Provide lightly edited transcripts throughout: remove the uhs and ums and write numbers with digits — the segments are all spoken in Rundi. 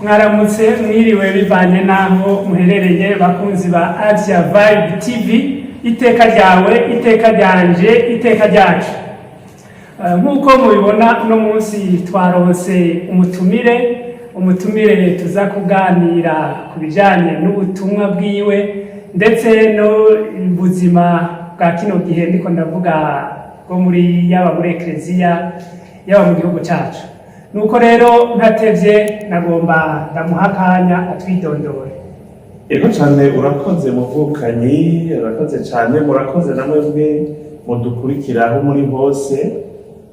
Mwaramutse, mwiriwe, bivanye n'aho muherereye, bakunzi ba Asia Vibe TV. Iteka ryawe, iteka ryanje, iteka ryacu. Nk'uko mubibona, uno munsi twaronse umutumire tuza kuganira ku bijanye n'ubutumwa bwiwe ndetse n'ubuzima bwa kino gihe, ndiko ndavuga bwo muri yaba muri ekleziya, yaba mu gihugu cacu. Nuko rero ntatevye, nagomba ndamuha akanya atwidondore. Ego cyane, urakoze muvukanyi, urakoze cyane, murakoze namwe bwe mudukurikira aho muri hose.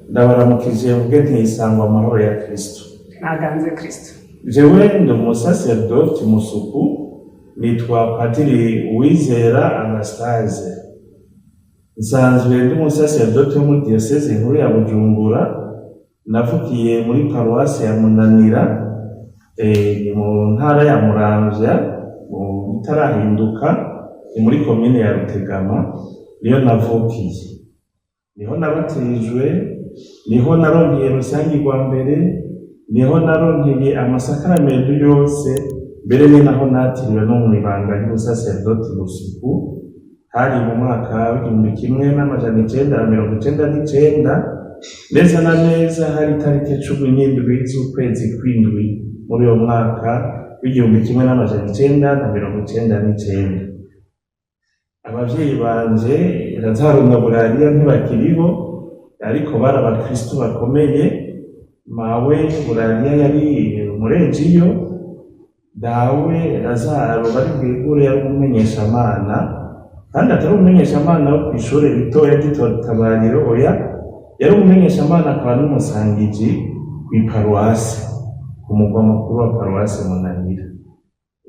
Ndabaramukije mvuge ntisangwa amahoro ya Kristo. Naganze Kristo. Jewe ndi umusaserdoti musuku, nitwa Padiri Uwizera Anastase. Nsanzwe ndi umusaserdoti wo muri diyoseze nkuru ya Bujumbura. Navukiye muri paruwasi ya Munanira, ni mu ntara ya Muramvya, mu bitarahinduka ni muri komine ya Rutegama, niyo navukiye, niho nabatirijwe, niho naronkeye rusangi rwa mbere, niho naronkeye amasakaramentu yose, mbere ni naho natiriwe no mu ibanga ry'ubusaserdoti busuku. Hari mu mwaka w'1999, neza na neza hari itariki 17 z'ukwezi kw'indwi muri uwo mwaka w'1999. Abavyeyi banje, Lazaro na Burariya, ntibakiriho, ariko bari abakristu bakomeye. Mawe Burariya yari umurejiyo, dawe Lazaro bari bwigure yari umumenyeshamana, kandi atari umumenyeshamana wo kw'ishure ritoya ry'Itabariro, oya, yari umumenyeshamana akaba n'umusangiji kw'iparuwasi, ku mugwa mukuru wa paruwasi Munanira.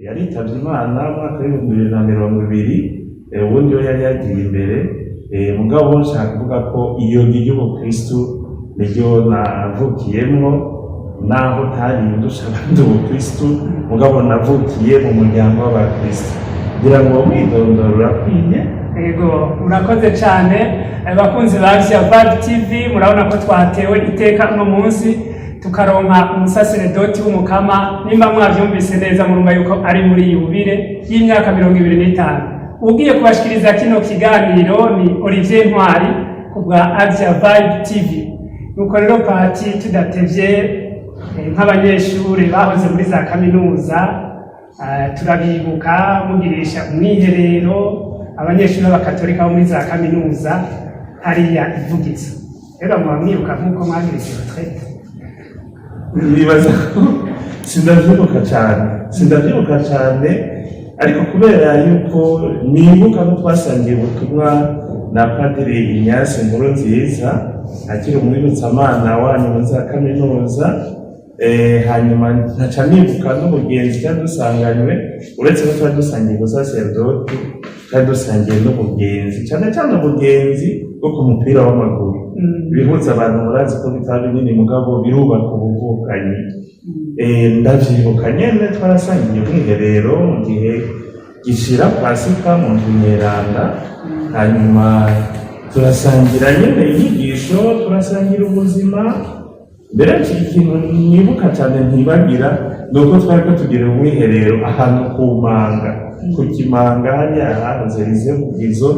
Yaritavye Imana mu mwaka w'2020, uwundi we yari yagiye imbere. Mugabo nshaka kuvuga ko iyo ry'ubukristu niryo navukiyemwo, naho ntari ndusha abandi ubukristu, mugabo navukiye mu muryango w'abakristu. Ngira ngo mwidondoro urakwiye. Ego, murakoze cyane. Bakunzi ba Asia Vibe TV, murabona ko twatewe iteka uno munsi tukaronka umusaseredoti w'umukama. Nimba mwavyumvise neza, murumva yuko ari muri yubile y'imyaka 25. Ugiye kubashikiriza kino kiganiro ni Olivier Ntwari ku bwa Asia Vibe TV. Nuko rero pati, tudatevye, nk'abanyeshure bahoze muri za kaminuza, turabibuka mugirisha umwiherero abanyeshuri b'abakatolika bo muri za kaminuza hariya ivugizo. Rero muba mwibuka nk'uko mwagize retraite? Nibaza ko sindavyibuka cane, sindavyibuka cane, ariko kubera yuko nibuka ko twasangiye ubutumwa na Padiri Ignace Nkurunziza akiri umwibutsamana wanyu muri za kaminuza, hanyuma nkaca nibuka n'ubugenzi twari dusanganywe. Uretse ko twari dusangiye ubusaserdoti, twari dusangiye n'ubugenzi, cane cane ubugenzi bwo ku mupira w'amaguru. Ibihuza abantu murazi ko bitaba binini, mugabo birubaka ubuvukanyi. Ndavyibuka nyene, twarasangiye umwiherero mu gihe gishira Pasika mu nzu nyeranda, hanyuma turasangira nyene inyigisho, turasangira ubuzima. Mbere ikintu nibuka cyane ntibagira ni uko twari ko tugira umwiherero ahantu ku manga, ku kimanga hariya hahoze rize Vugizo.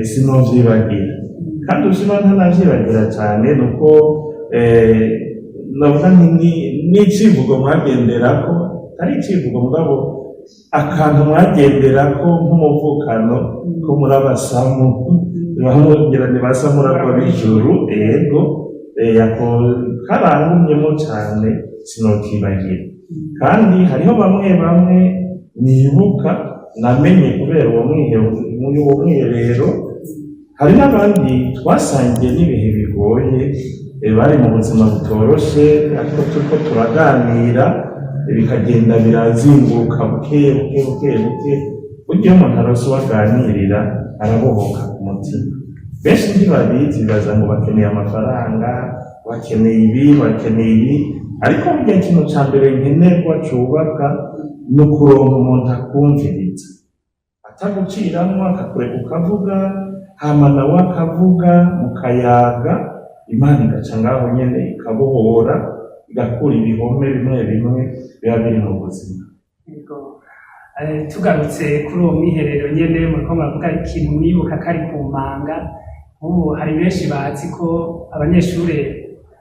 Sinovyibagira, kandi ubuzima ntanavyibagira cyane ni uko navuga nti n'icivugo mwagenderako, atari icivugo mugabo akantu mwagenderako nk'umuvukano, ko muri abasamu, bamubwira ni basamuragwa b'ijuru. Ego, ako karangumyemo cane, sinokibagira. Kandi hariho bamwe bamwe nibuka namenye kubera uwo muri uwo mwiherero. Hari n'abandi twasangiye n'ibihe bigoye, bari mu buzima butoroshe, ariko turiko turaganira, bikagenda birazinguka buke buke buke buke. Burya iyo umuntu aronse uwo aganirira arabohoka ku mutima. Benshi ntibabizi, bibaza ngo bakeneye amafaranga, bakeneye ibi, bakeneye ibi, ariko burya ikintu ca mbere nkenerwa cubaka ni ukuronka umuntu akumviriza, ataguciramwo, akakureka ukavuga. Hama nawe akavuga, mukayaga, Imana igaca ngaho nyene ikabohora, igakura ibihome bimwe bimwe biba biri mu buzima. Yego. Tugarutse kuri uwo mwiherero nyene, muriko muravuga ikintu mwibuka kari ku manga. Nk'ubu hari benshi bazi ko abanyeshure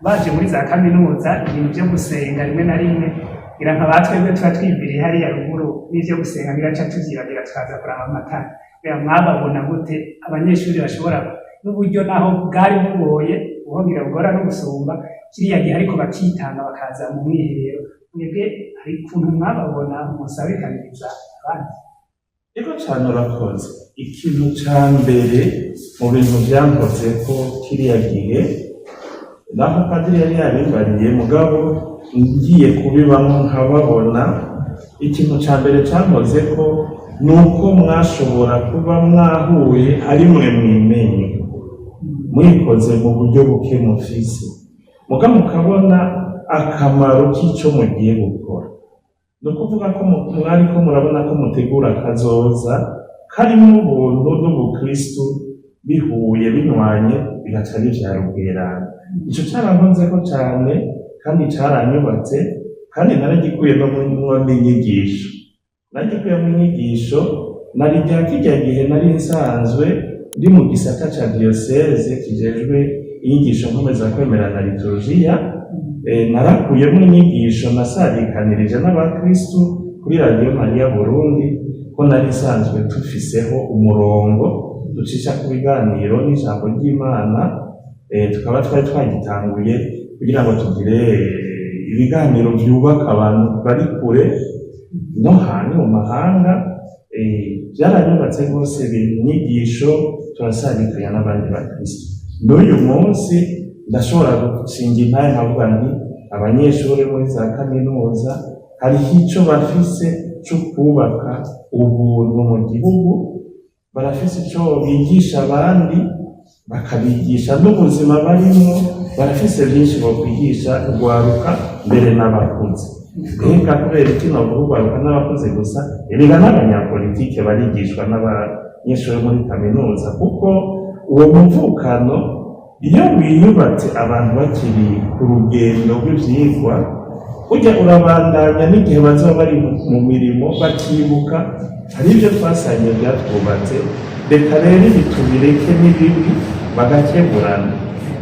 baje muri za kaminuza ibintu vyo gusenga rimwe na rimwe ngira nka batwebwe tuba twiviriye hariya ruguru, n'ivyo gusenga biraca tuvyibagira, tukaza kuraba amatara. Mbega mwababona gute abanyeshuri bashobora n'uburyo, naho bwari bugoye, buhongira bugora no gusumba kiriya gihe, ariko bakitanga bakaza mu mwiherero? Mwebwe hari ukuntu mwababona musabikaniriza abandi? Ego cane, urakoze. Ikintu ca mbere mu bintu vyankoze ko kiriya gihe, naho padiri yari yabimbariye, mugabo ngiye kubibamwo nkababona, ikintu ca mbere cankoze ko ni uko mwashobora kuba mwahuye ari mwe mwimenye, mwikoze mu buryo buke mufise, muga mukabona akamaro k'ico mugiye gukora. Ni ukuvuga ko mwariko murabona ko mutegura akazoza karimwo ubuntu n'ubukristu bihuye, binywanye, bigaca bivyara ubweranda. Ico carankozeko cane kandi caranyubatse, kandi naragikuyemwo n'inyigisho. Naragikuyemwo inyigisho nari rya kirya gihe nari nsanzwe ndi mu gisata ca diyoseze kijejwe inyigisho nkomeza kwemera na liturujia. Narakuyemo inyigisho, nasarikanirije n'abakristu kuri Radiyo Mariya Burundi, ko nari nsanzwe tufiseho umurongo ducisha ku biganiro n'ijambo ry'Imana. Tukaba twari twagitanguye kugira ngo tugire ibiganiro vyubaka abantu bari kure no hanze mu mahanga. Vyaranyubatse rwose, inyigisho turasarikanya n'abandi bakristu. N'uyu munsi ndashobora gushinga intahe nkavuga nti abanyeshuri muri za kaminuza hariho ico bafise co kubaka ubuntu mu gihugu, barafise ico bigisha abandi, bakabigisha n'ubuzima barimwo, barafise vyinshi bokwigisha urwaruka mbere n'abakuze. Mbega kubera iki novuga urwaruka n'abakuze gusa? Erega n'abanyapolitike barigishwa n'abanyeshuri muri kaminuza, kuko uwo muvukano iyo wiyubatse abantu bakiri ku rugendo rw'ivyigwa, burya urabandanya n'igihe bazaba bari mu mirimo, bakibuka hari ibyo twasangiye byatwubatse. Reka rero ibi tubireke n'ibibi, bagakeburana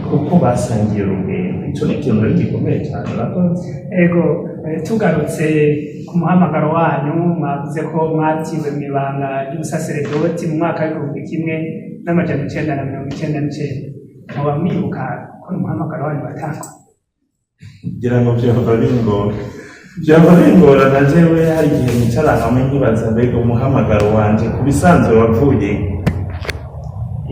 kuko basangiye urugendo. Ico ni ikintu rero gikomeye cyane. Urakoze. Ego, tugarutse ku muhamagaro wanyu, mwavuze ko mwatiwe mu ibanga ry'ubusaseredoti mu mwaka w'1999. Muba mwibuka ko umuhamagaro wanyu watangwa? Ngira ngo vyohava bingora, vyohava bingora. Na jewe hari igihe nicara hamwe nkibaza: mbega umuhamagaro wanje ku bisanzwe wavuye?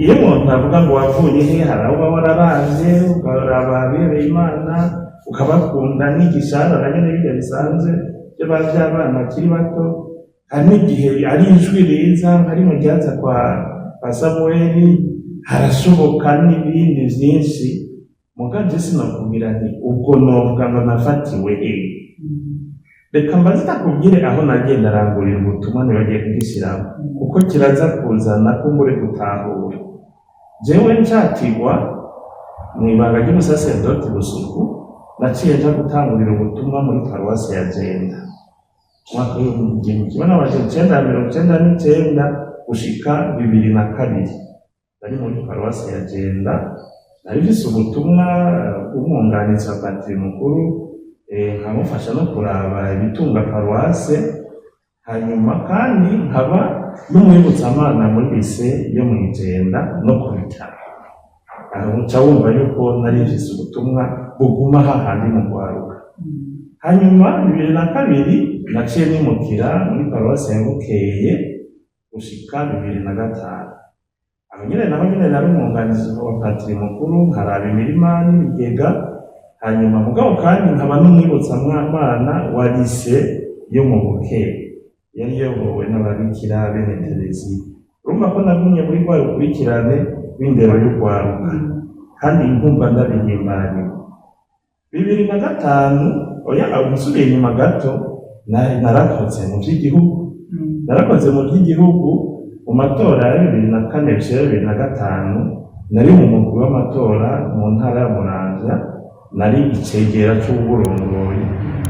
Iyo umuntu avuga ngo wavuye he, hari aho uba wararavye, ukaraba abihereye Imana, ukabakunda n'igisharara nyene birya bisanzwe vyo vy'abana bakiri bato. Hari n'igihe ari ijwi riza nka rimwe ryaza kwa Samuweli, harashoboka n'ibindi vyinshi. Muga je sinokubwira nti ubwo novuga ngo nafatiwe he. Reka mbaze ndakubwire aho nagiye ndarangurira ubutumwa, ntibagiye kugishiramo kuko kiraza kuzana kumbure gutahura. Jewe ncatigwa mu ibanga ry'umusaserdoti Busuku, naciye nja gutangurira ubutumwa muri paruwasi ya Jenda umwaka w'1999 gushika 2002. Nari muri paruwasi ya Jenda, nari mfise ubutumwa bw'umwunganizi wa patiri mukuru, nkamufasha no kuraba ibitunga paruwase, hanyuma kandi nkaba n'umwibutsamana muri lise yo mw'Ijenda no ku bitaro. Aho uca wumva yuko nari mfise ubutumwa buguma hahandi mu rwaruka. Hanyuma 2002 naciye nimukira muri paruwasi ya Bukeye gushika 2005. Aho nyene naho nyene nari umwunganizi wa patiri mukuru, nkaraba imirima n'ibigega, hanyuma mugabo kandi nkaba n'umwibutsamana wa lise yo mu Bukeye yari iyobowe n'ababikira bene Tereziya. Urumva ko nagumye muri rwa rukurikirane rw'indero y'urwaruka, kandi nkumva ndabihimbariwe. 2005, oya, nsubiye inyuma gato, narakoze mu vy'igihugu. Narakoze mu vy'igihugu. Mu matora ya 2004 bishira 2005, nari mu mugwi w'amatora mu ntara ya Muramvya, nari icegera c'uwurongoye.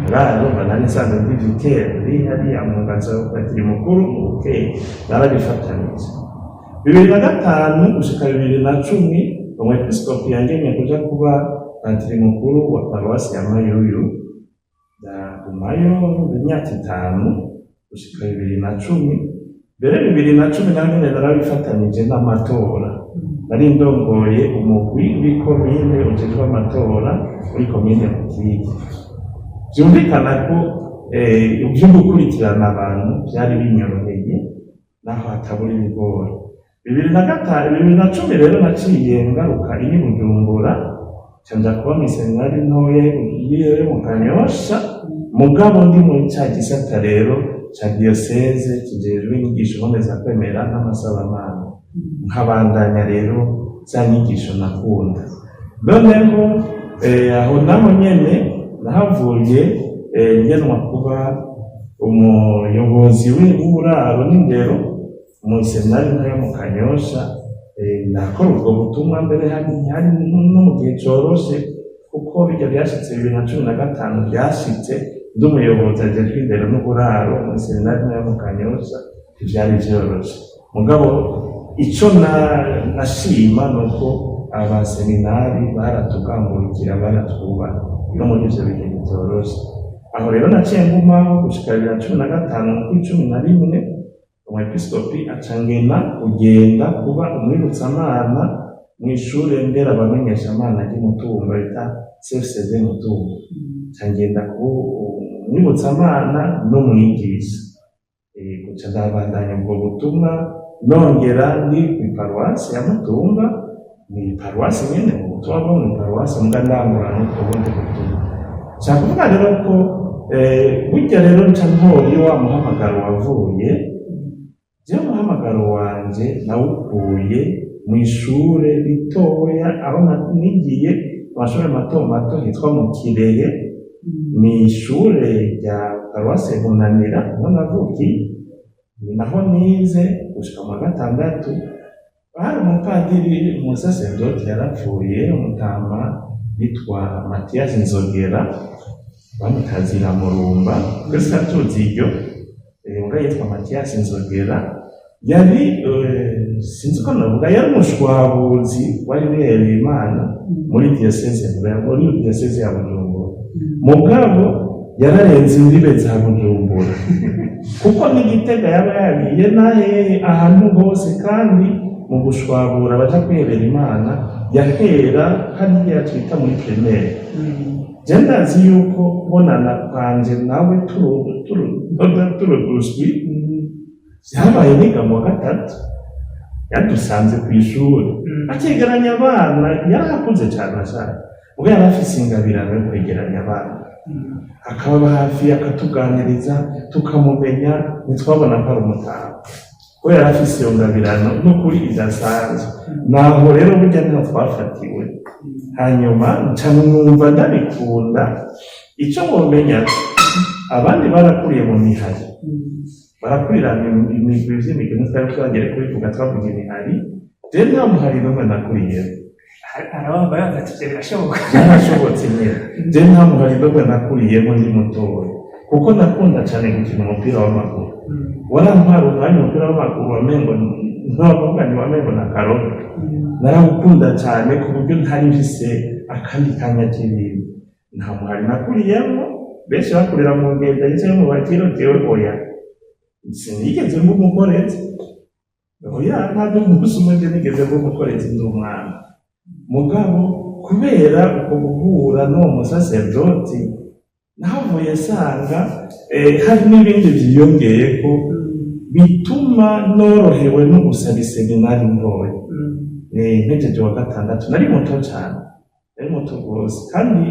Ngaha urumva nari nsanzwe ndi vicaire, ndi hariya mu nganzo ya patiri mukuru mu Bukeye, narabifatanije. 2005 gushika 2010, umwepiskopi yangenye kuja kuba patiri mukuru wa paruwasi ya Mayuyu. Ndagumayo imyaka 5 gushika 2010. Mbere 2010 naho nyene narabifatanije n'amatora, nari ndongoye umugwi w'ikomine ujejwe amatora muri komine Mukike. Vyumvikana ko ivyo gukurikirana abantu vyari binyoroheye, naho hatabura ibigori. 2005, 2010 rero naciye ngaruka iri Bujumbura, nca nja kuba mw'iseminari ntoya yo mu Kanyosha, mugabo ndi muri ca gisata rero ca diyoseze kijejwe inyigisho mboneza-kwemera n'amasabamana, nkabandanya rero za nyigisho nakunda. Noneho aho naho nyene nahavuye ngenwa kuba umuyobozi w'uburaro n'indero mu iseminari ntoya mu Kanyosha. Nakora ubwo butumwa mbere hari no mu gihe coroshe, kuko bijya byashitse 2015, byashitse ndi umuyobozi ajejwe indero n'uburaro mu iseminari ntoya mu Kanyosha. Ntivyari vyoroshe, mugabo ico nashima ni uko abaseminari baratugangurukira, baratwubaha no muri ivyo bihe bitoroshe. Aho rero naciye ngumaho gushika 2015 mu kw'icumi na rimwe, umwepiskopi aca ngena kugenda kuba umwibutsamana mw'ishure nderabamenyeshamana ry'Imutumba bita CFCD Mutumba. Nca ngenda kuba umwibutsamana n'umwigisha. Guca ndabandanya ubwo butumwa, nongera ndi kw'iparuwasi ya Mutumba, mw'iparuwasi nyene, mu butumwa bwo mw'iparuwasi, muga ndangura n'ubwo bundi butumwa. Nshaka kuvuga rero ko burya rero nca ntora iyo wa muhamagaro wavuye. Jewe umuhamagaro wanje nawukuye mw'ishure ritoya aho nigiye amashure mato mato hitwa mu Kirehe, ni ishure rya paruwase Munanira, niho navukiye, ni naho nize gushika mu wa gatandatu. Hari umupadiri, umusaseredoti yarapfuye, umutama yitwa Matiyasi Nzogera, bamutazira Murumba, twese twari tuzi iryo, mbwa yitwa Matiyasi Nzogera. Yari sinzi ko navuga, yari umushwabuzi wari wihereye Imana muri diyoseze ya Bujumbura, mugabo yararenze imbibe za Bujumbura, kuko n'Igitega yaba yagiye nahehe, ahantu hose. Kandi mu gushwabura baja kwihebera Imana yahera hariya twita muri primaire. Je ndazi yuko kubonana kwanje nawe turuduswi vyabaye niga mu wa gatatu. Yadusanze kw'ishuri akegeranya abana. Yarakuze cane ashaka, ubwo yari afise ingabirano yo kwegeranya abana, akababa hafi, akatuganiriza, tukamumenya. Ntitwabona ko ari umutama, ko yari afise iyo ngabirano n'ukuri idasanzwe. Naho rero burya niho twafatiwe. Hanyuma nca numva ndabikunda. Ico womenya, abandi barakuriye mu mihari, barakurira imigwi vy'imigwi, ntitwari twagere kubivuga, twavuga imihari. Rero nta muhari n'umwe nakuriyemo. Arabamba baza ati: "Ivyo birashoboka?" Byarashobotse nyine. Je nta muhari n'umwe nakuriyemo ndi mutoya, kuko nakunda cane gukina umupira w'amaguru. Warantwara umwanya umupira w'amaguru, wamengo ntabavuga ni wamengo na karoga. Narawukunda cyane ku buryo ntari mfise akandi kanya k'ibintu. Nta muhari nakuriyemo. Benshi bakurira mu ngenda yicaye mu bakiro, jewe oya, sinigeze mba umukorezi, oya, ntabwo umunsi umwe nje nigeze mba umukorezi ndi umwana. Mugabo kubera uko guhura n'uwo musaserdoti, nahavuye sanga hari n'ibindi vyiyongeye ko bituma norohewe no gusaba iseminari ntoya. Mpejeje wa gatandatu, nari muto cane, nari muto rwose. Kandi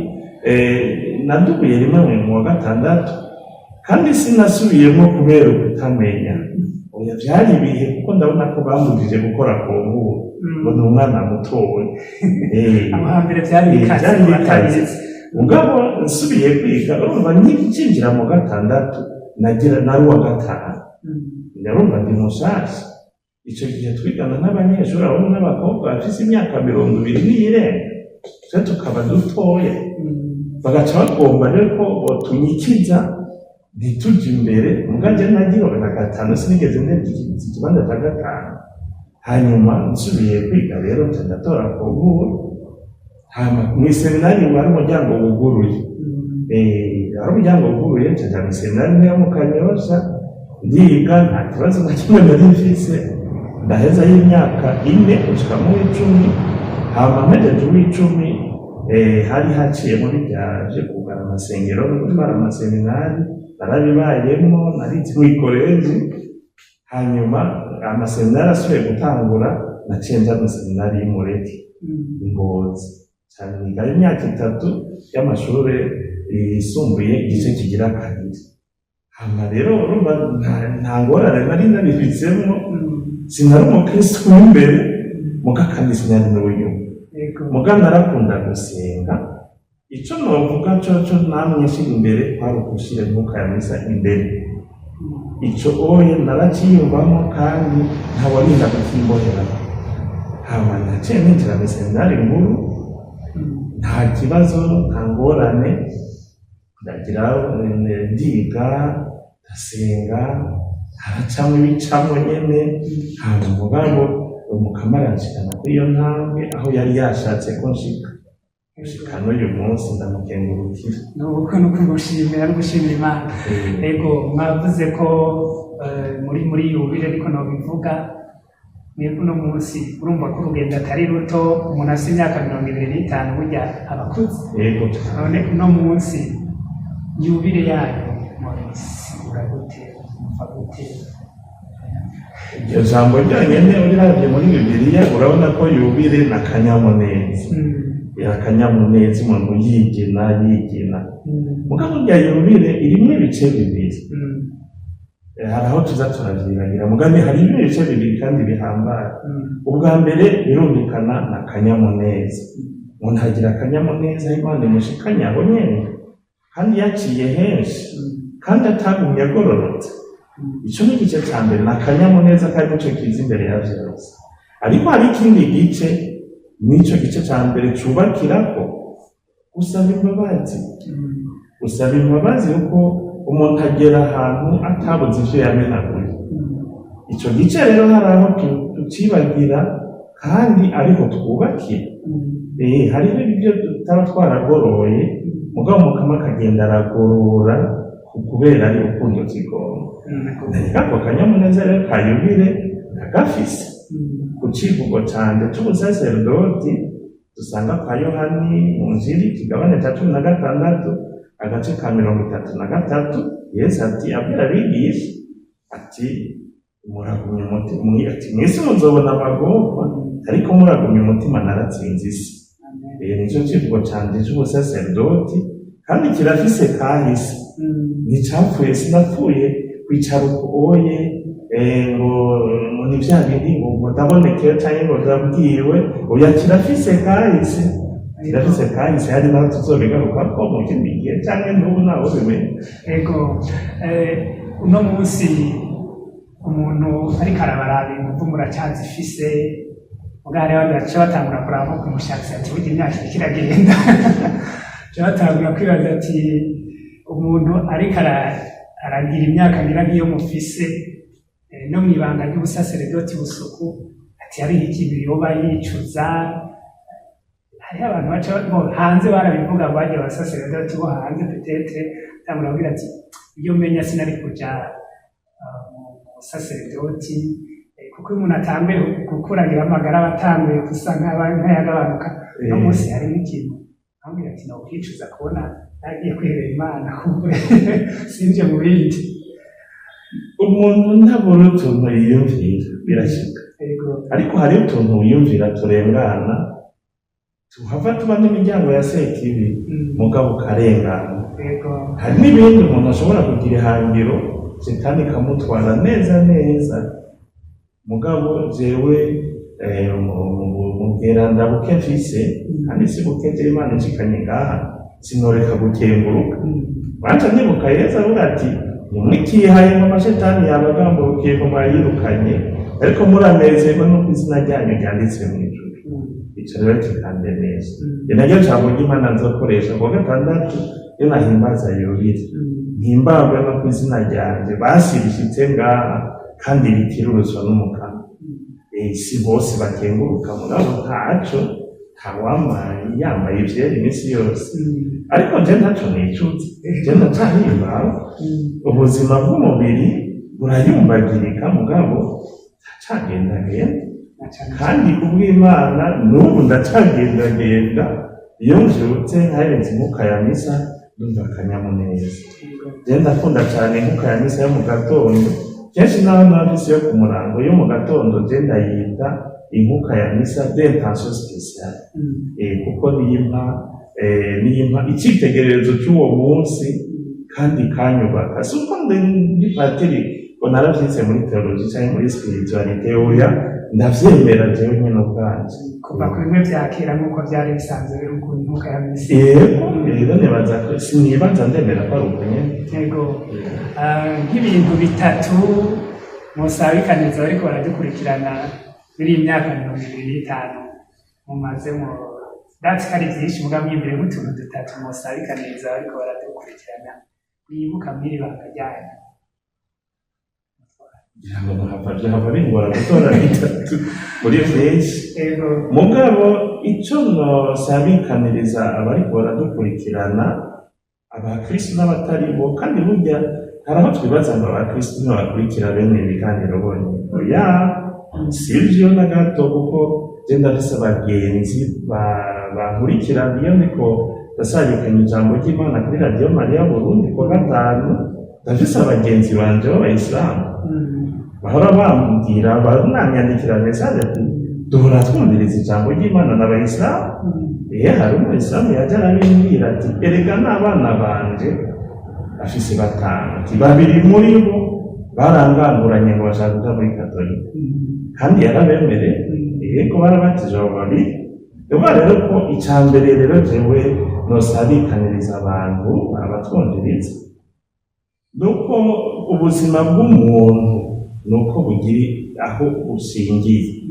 nadubuye rimwe mu wa gatandatu, kandi sinasubiyemo kubera ukutamenya, oya, vyari ibihe, kuko ndabona ko bambujije gukora ku nkuru ngo ni umwana mutoya. Aho hambere vyari bikaze. Vyari bikaze. Batabizi. Mugabo nsubiye kwiga, urumva nkinjira mu gatandatu nagira nari uwa gatanu, ndarumva ndi mushasha. Ico gihe twigana n'abanyeshuri, abahungu n'abakobwa bafise imyaka 20 n'iyirenga, twe tukaba dutoya. Bagaca bagomba rero ko botunyikiza ntituje imbere. Muga je nagira na gatanu, sinigeze ndebye ikibanza ca gatanu. Hanyuma nsubiye kwiga rero, nca ndatora concours. Hama mw'iseminari wari umuryango wuguruye. Hari umuryango wuguruye, nca nja mw'iseminari yo mu Kanyosha, ndiga, nta kibazo na kimwe nari mfise. Ndahezayo imyaka 4 gushika mu w'icumi. Hama mpejeje uw'icumi, hari haciyemo birya vyo kugara amasengero no gutwara amaseminari. Narabibayemwo, narize mw'ikoreji. Hanyuma amaseminari asubiye gutangura, naciye nja mw'iseminari y'Imureke i Ngozi, cane nigayo imyaka 3 y'amashure yisumbuye, igice kigira kabiri. Hama rero urumva nta ngorane nari nabifitsemwo. Sinari umukristo w'imbere, muga kandi sinari n'uw'inyuma. Muga narakunda gusenga. Ico novuga coco namye nshira imbere kwari ugushira imyuka ya misa imbere. Ico oye naraciyumvamo, kandi ntawarinda kukimbohera. Hama naciye ninjira mw'iseminari nkuru, nta kibazo, nta ngorane. Ndagira ndiga, ndasenga, haracamwo ibicamwo nyene. Hama mugabo Umukama aranshikana kuri iyo ntambwe aho yari yashatse ko nshika. Gushika n'uyu munsi ndamukengurukira. Nuko ni ukumushimira no gushimira Imana. Ego, mwavuze ko muri yubile, ariko nobivuga mwebwe uno munsi urumva ko urugendo atari ruto. Umuntu afite imyaka 25 burya aba akuze. Yego. None uno munsi yubile yayo mubisigura gute, muva gute? Iryo jambo ryonyene, uriravye muri Bibiliya, urabona ko yubile ni akanyamuneza. Akanyamuneza, umuntu yigina yigina. Mugabo burya yubile irimwo ibice bibiri. Hari aho tuza turavyibagira, mugabo harimo ibice bibiri kandi bihambaye. Ubwa mbere birumvikana, ni akanyamuneza. Umuntu agira akanyamuneza Imana imushikanye aho nyene, kandi yaciye henshi, kandi atagumye agororotse. Ico ni igice ca mbere, ni akanyamuneza, kandi nico kiza imbere ya vyose. Ariko hari ikindi gice, n'ico gice ca mbere cubakirako gusaba imbabazi. Gusaba imbabazi kuko umuntu agera ahantu atabuze ivyo yamenaguye. Ico gice rero hari aho tucibagira, kandi ariho twubakira. Hariho ibyo tutaba twaragoroye, mugabo Umukama akagenda aragorora kubera ari urukundo kigomba. Ako kanyamuneza rero ka yubile ndagafise. Ku civugo canje c'ubusaserdoti dusanga kwa Yohani mu Njiri, ikigabane ca 16, agace ka 33, Yesu ati, abwira abigisha ati: "Muragumye umutima." Ati: "Mw'isi muzobona amagorwa, ariko muragumye umutima, naratsinze isi." Nico civugo canje c'ubusaserdoti, kandi kirafise kahise. Nticapfuye, sinapfuye kwicara uko oye, ngo ni vya bindi ngo ndabonekewe canke ngo ndabwiwe. Oya, kirafise kahise, kirafise kahise. Hari naho tuzobigarukako mu kindi gihe canke n'ubu, ntawo bimenya. Ego, uno munsi umuntu ariko arabaraba, inguvu muracazifise, muga hariho abandi baca batangura kuraba nko ku mushatsi, ati burya imyaka iriko iragenda. Baca batangura kwibaza ati umuntu ariko aragira imyaka ngira nk'iyo mufise, no mw'ibanga ry'ubusaseredoti busuku, ati hariho ikintu yoba yicuza? Hariho abantu baca bo hanze barabivuga ngo bagiye abasaseredoti bo hanze, peut-être atangura kugira ati iyo menya sinari kuja mu busaseredoti. Kuko iyo umuntu atanguye gukuragira amagara, aba atanguye gusa nk'ayagabanuka. Uno munsi harimo ikintu ambwira ati nokwicuza kubona nagiye kwihebera Imana, kumbure sinje mu bindi? Umuntu ntabura utuntu yiyumvira, birashika. Ariko hariho utuntu wiyumvira turengana, tuhava tuba n'imiryango ya sekibi, mugabo ukarengana. Hari n'ibindi umuntu ashobora kugira ihangiro, shetani ikamutwara neza neza. Mugabo jewe mu bweranda buke mfise, kandi si buke, jewe Imana inshikanye ngaha, sinoreka gukenguruka. Wanje nibuka Yesu avuga ati: "Nimwikihaye ngo amashetani yabagamburukiye, ngo mwayirukanye." Ariko muranezerwa nuko izina ryanyu ryanditse mu ijuru. Ico rero kikandemesha. Ni naryo jambo ry'Imana nzokoresha kuwa gatandatu iyo nahimbaza yubile. Mpimbagwe no ku izina ryanje basi rishitse ngaha kandi rikirurutswa n'Umukama. Si bose bakenguruka, mugabo ntaco, ntawambaye yambaye ivyera iminsi yose. Ariko je ntaco nicuza, je ndacahimbawe. Ubuzima bw'umubiri burayumbagirika, mugabo ndacagendagenda. Kandi kubw'Imana n'ubu ndacagendagenda. Iyo mvyutse nkahereza inkuka ya misa, ndumva akanyamuneza. Je ndakunda cane inkuka ya misa yo mu gatondo. Kenshi naho naba mfise yo ku murango, yo mu gatondo je ndayita inkuka ya misa d'intention spéciale, kuko niyimpa icitegererezo c'uwo munsi kandi kanyubaka. Si uko ndi patiri ngo naravyize muri théologie canke muri spiritualité, oya, ndavyemera jewe nyene ubwanje. Kuva ku bimwe vya kera, nk'uko vyari bisanzwe biri ukuntu inkuka ya misa. Yego, rero nibaza ko, sinibaza, ndemera ko ari uko nyene. Yego. Nk'ibintu bitatu musabikaniza bariko baradukurikirana muri iyi myaka 25 mumazemo, ndazi ko ari vyinshi, muga mwimbere nk'utuntu dutatu musabikaniriza bariko baradukurikirana mwibuka mw'iri banga ryanyu. Ngira ngo nohava vyahava bingora gutora bitatu muri vyinshi. Mugabo ico nosabikaniriza abariko baradukurikirana, abakristu n'abatari bo, kandi burya hari aho twibaza ngo abakristu ntibakurikira bene ibiganiro bonyene, oya, sivyo na gato, kuko je ndafise abagenzi bankurikirana iyo ndiko ndasabikanya ijambo ry'Imana kuri Radiyo Mariya Burundi kuwa gatanu. Ndafise abagenzi banje b'abayisilamu bahora bambwira, bananyandikira message ati: "Duhora twumviriza ijambo ry'Imana n'abayisilamu." Hari umuyisilamu yaje arabimbwira ati: "Erega n'abana banje," afise batanu, ati: "Babiri muri bo baranganguranye ngo bashaka kuja muri katolika." Kandi yarabemereye. Yego, barabatije abo babiri. Ni rero ko ica mbere rero jewe nosabikaniriza abantu abatwumviriza, nuko ubuzima bw'umuntu nuko bugira aho bushingiye.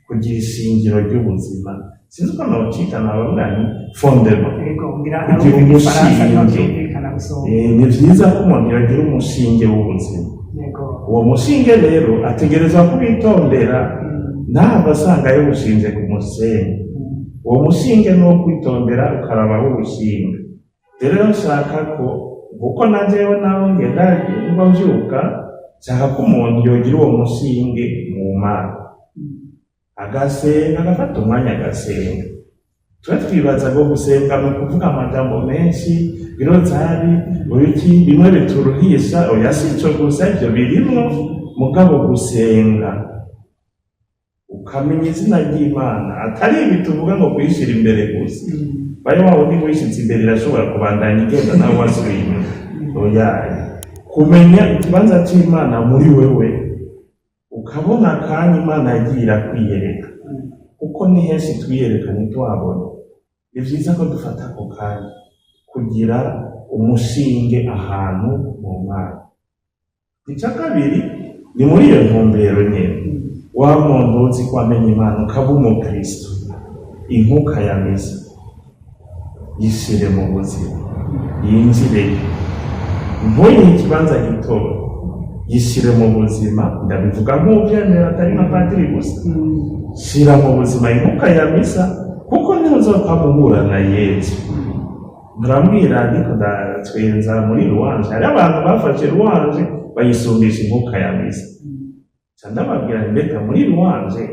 Kugira ishingiro ry'ubuzima, sinzi uko nocita, nabavuga ni fondement. Yego, ngira Kugira ari igifaransa niho umushinge. vyumvikana gusumba. Ni vyiza ko umuntu yagira umushinge w'ubuzima. Uwo mushinge rero ategerezwa kubitondera, ntabwo asanga yawushinze ku musenyi. Uwo mushinge ni uwo kwitondera, ukaraba aho uwushinga. Rero nshaka ko, kuko na jewe naho ngenda mba mvyuka, nshaka ko umuntu yogira uwo mushinge mu Mana, agasenga, agafata umwanya agasenga. Twe twibaza ngo gusenga ni ukuvuga amajambo menshi, irozari, ibiki bimwe bituruhisha. Oya, si ico gusa, ivyo birimwo, mugabo gusenga ukamenya izina ry'Imana, atari ibi tuvuga ngo kuyishira imbere gusa. Bayo waba undi wishize imbere, irashobora kubandanya igenda nawe wasubiye inyuma. Oya, kumenya ikibanza c'Imana muri wewe, ukabona akanya Imana yagiye irakwiyereka, kuko ni henshi twiyereka ntituhabone. Ni vyiza ko dufata ako kanya kugira umushinge ahantu mu Mana. Icya kabiri ni muri iyo ntumbero nyene: wa muntu uzi ko wamenye Imana, ukaba umukristo, inkuka ya misa yishire mu buzima, yinjireyo, ntuyihe ikibanza gitoya, yishire mu buzima. Ndabivuga nk'uvyemera, atari nka padiri gusa. Shira mu buzima inkuka ya misa, kuko niho uzokwama uhura na Yezu. Muramwira, ariko ndatwenza muri louange, hari abantu bafashe louange bayisumbisha inkuka ya misa. Ca ndababwira nti: "Mbega muri louange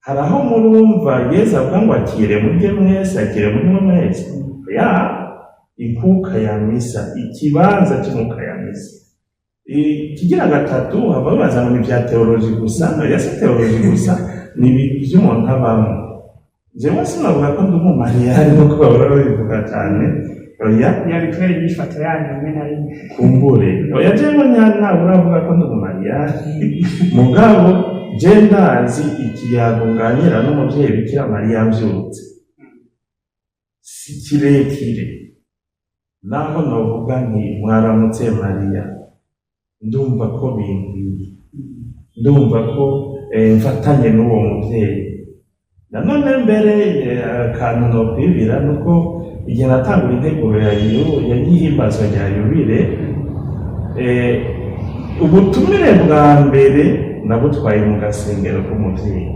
hari aho murumva Yezu avuga ngo akire murye mwese, akire munywe mwese?" Ya inkuka ya misa, ikibanza c'inkuka ya misa. Ikigira gatatu, hava bibaza ngo ni ibya théologie gusa. Oya, si théologie gusa, ni iby'umuntu abamo. Jewe sinavuga ko ndi umumariyari nkuko bahora babivuga cyane, oya. Yabitwere inyifato yanyu rimwe na rimwe. Kumbure oya, jewe ntabwo uravuga ko ndi umumariyari, mugabo je ndazi ikiyago nganira n'umuvyeyi Bikira Mariya mvyutse si kirekire. Naho novuga nti: "Mwaramutse Mariya," ndumva ko binkwiye, ndumva ko mfatanye n'uwo muvyeyi. Nanone mbere, akantu nokwibira nuko igihe natangura integuro ya yihimbazwa rya yubile, ubutumire bwa mbere nabutwaye mu gasengero k'umuvyeyi.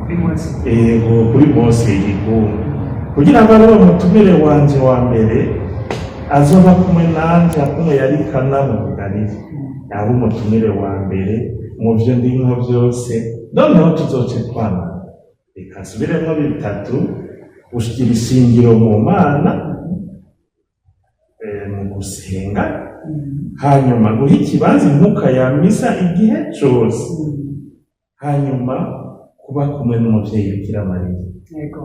Kuri munsi? Ego, kuri Mose Igikungu, kugira ngo abe umutumire wanje wa mbere azoba kumwe nanje akumwe yari Kana mu Bugariri, yaba umutumire wa mbere mu vyo ndimwo vyose. Noneho tuzoce twana, reka nsubiremwo bitatu: gushikira ishingiro mu Mana, mu gusenga, hanyuma guha ikibanza inkuka ya misa igihe cose, hanyuma kuba kumwe n'umuvyeyi Bikira Mariya.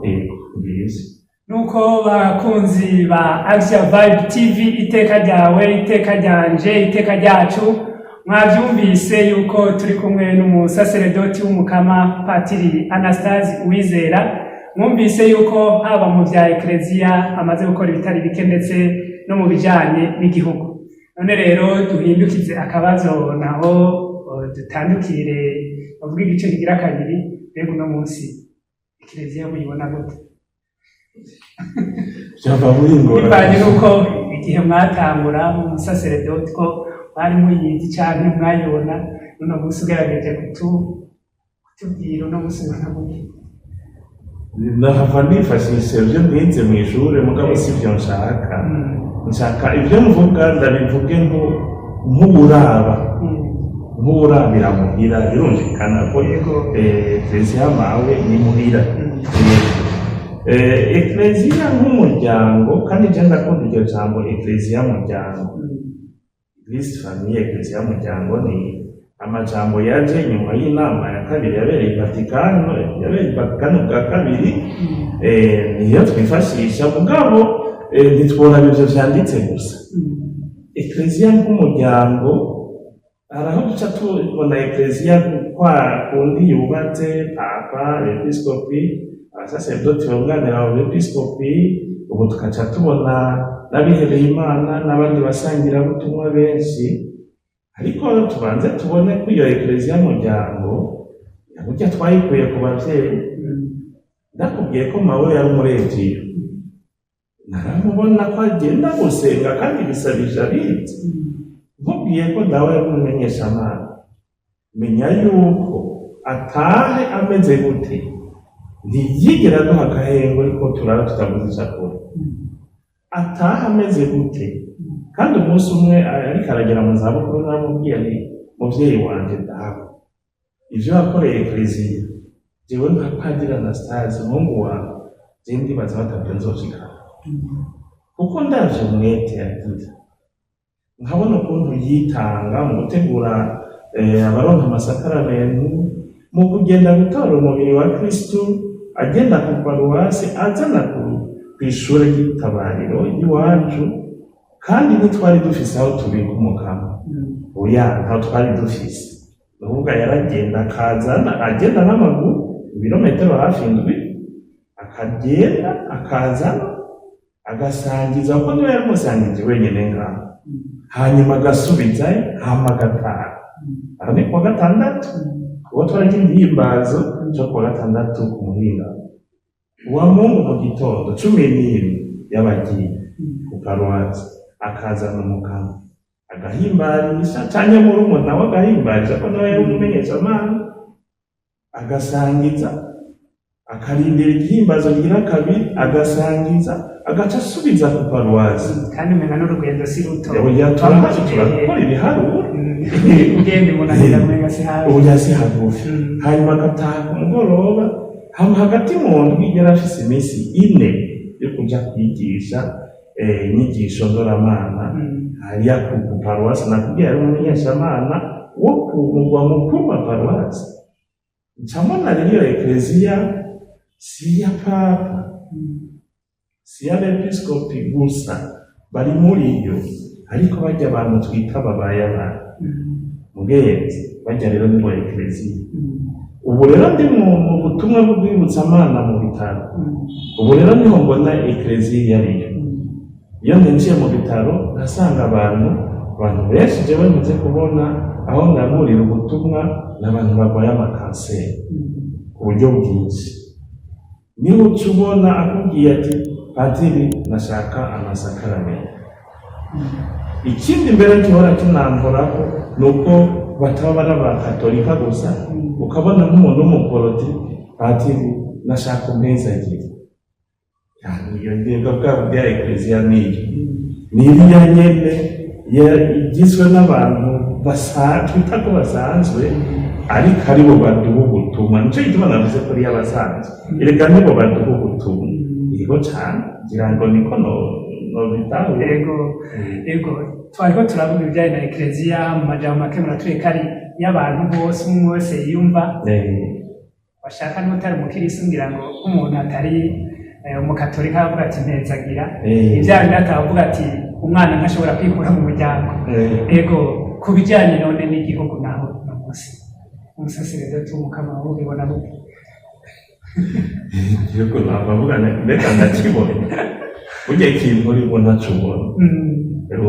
Ego, ngizi. Nuko bakunzi ba Asia Vibe TV, iteka ryawe, iteka ryanje, iteka ryacu, mwavyumvise yuko turi kumwe n'umusaseredoti w'umukama, Patiri Anastase Uwizera. Mwumvise yuko haba mu vya Ekleziya amaze gukora ibitari bike, ndetse no mu bijanye n'igihugu. None rero duhindukize akabazo, naho dutandukire bavuga igice kigira kabiri. Mbega uno munsi Ekleziya muyibona gute? Vyava bingora. Bivanye n'uko igihe mwatangura mu musaseredoti ko mwari muyizi canke mwayibona, uno munsi ugerageje kutubwira uno munsi ubona gute? Nahava nifashisha ivyo nize mw'ishure, mugabo sivyo nshaka. Nshaka ivyo mvuga ndabivuge nk'uwuraba, nk'uwurabira muhira. Birumvikana ko Ekleziya mawe ni muhira. Ekleziya nk'umuryango, kandi je ndakunda iryo jambo ekleziya muryango, Eglise famille, ekleziya muryango, ni amajambo yaje nyuma y'inama ya kabiri yabereye i Vatikano, yabereye i Vatikano bwa kabiri. Niyo twifashisha, mugabo ntitworaba ivyo vyanditse gusa. Ekleziya nk'umuryango, hari aho duca tubona ekleziya kwa kundi yubatse: papa, episkopi, abasaserdoti bunganira abo bepiskopi. Ubu tukaca tubona n'abihebeye Imana n'abandi basangirabutumwa benshi. Ariko tubanze tubone ko iyo ekleziya muryango burya twayikuye ku bavyeyi. Ndakubwiye ko mawe yari umurejiyo, naramubona ko agenda gusenga kandi bisabisha abizi. Nkubwiye ko dawe yari umumenyeshamana, menya yuko atahe ameze gute, ntiyigera aduha akahengo, ariko turara tutavuze icakora, ataha ameze gute. Kandi umunsi umwe ariko aragera mu zabukuru, naramubwiye nti: "Muvyeyi wanje dawe, ivyo wakoreye ekleziya, jewe nka Padiri Anastase, umuhungu wawe, je ndibaza batavyo nzoshikako, kuko ndavye umwete yagira, nkabona ukuntu yitanga mu gutegura abaronka amasakaramentu, mu kugenda gutora umubiri wa Kristu, agenda ku paruwasi azana kw'ishure ry'itabariro ry'iwacu. Kandi ntitwari dufise aho tubika umukama, oya, ntaho twari dufise. Ni ukuvuga yaragenda akazana, agenda n'amaguru ibirometero hafi 7, akagenda akazana, agasangiza, kuko niwe yari umusangije wenyine ngaho, hanyuma agasubizayo, hama agataha." Aho ni kuwa gatandatu, kuko twaragira ihimbazo cyo kuwa gatandatu ku muhinga wa Mungu. Mu gitondo 11 yabagiye ku paruwasi, akazana umukama, agahimbarisha, canke murumuna we agahimbarisha, ko nawe yari umumenyeshamana, agasangiza, akarindira igihimbazo rigira kabiri, agasangiza, agaca asubiza ku paruwasi. Kandi umenga n'urugendo si ruto. Oya, turahazi, turakora ibiharuro. Ugenda umunanira, umenga si hafi. Oya, si hagufi. Hanyuma agataha ku mugoroba. Hama hagati mu ndwi yari afise iminsi 4 yo kuja kwigisha inyigisho ndoramana hariya ku paruwasi. Nakubwiye, yari umumenyeshamana wo ku mugwa mukuru wa paruwasi. Ncamona rero iyo ekleziya si iya papa, si iy'abepiskopi gusa bari muri yo, ariko barya abantu twita babaye abantu mugenzi barya rero nibo ekleziya. Ubu rero ndi mu butumwa bwo kwibutsa mu bitaro. Ubu rero niho mbona ekleziya iyo ariyo. Iyo ninjiye mu bitaro ngasanga abantu benshi jewe nkunze kubona aho ndamurira ubutumwa. ni abantu barwaye amakanseri ku buryo bwinshi. Niba uca ubona akubwiye ati: "Padiri, nashaka amasakaramentu." Ikindi mbere gihora kinamborako ni uko bataba bari abakatolika gusa, ukabona nk'umuntu w'umuporoti: "Padiri, nashaka umpezagire." Yani iyo ndebwa bwa bwa ekleziya niyo ni iriya nyene igizwe n'abantu twita ko basanzwe, ariko aribo baduha ubutumwa. Nico gituma navuze ko ari abasanzwe, erega nibo baduha ubutumwa. Yego cane, ngira ngo niko nobitahuye. Ego, twariko turavuga ibijyanye na ekleziya. Mu majambo make muratwereka ari y'abantu bose, umwe wese yiyumva washaka n'utari umukirisitu. Ngira ngo nk'umuntu atari umukatolika aravuga ati: "Mpezagira." Ibyaha bindi atavuga ati: "Umwana ntashobora kwikura mu muryango." Ego, ku bijyanye none n'igihugu naho, uno munsi umusaseredoti w'umukama wowe ubibona gute? Igihugu navuga mbega ndakibona. Burya ikintu urimo ntaco ubona.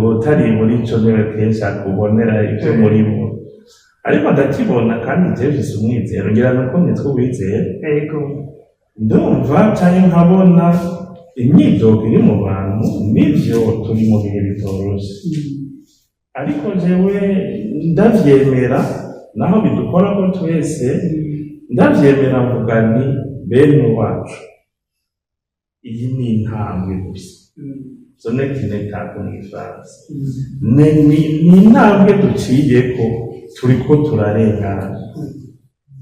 Utari muri ico niwe kenshi akubonera ivyo murimo, ariko ndakibona kandi jewe mfise umwizero, ngira nuko nitwa uwizera. Ndumva canke nkabona imyidogo iri mu bantu. Nivyo, turi mu bihe bitoroshe, ariko jewe ndavyemera, naho bidukorako twese, ndavyemera, mvuga nti: "Bene wacu, iyi ni intambwe gusa." Ce n'est qu'une étape mu gifaransa. Ni intambwe duciyeko, turiko turarengana.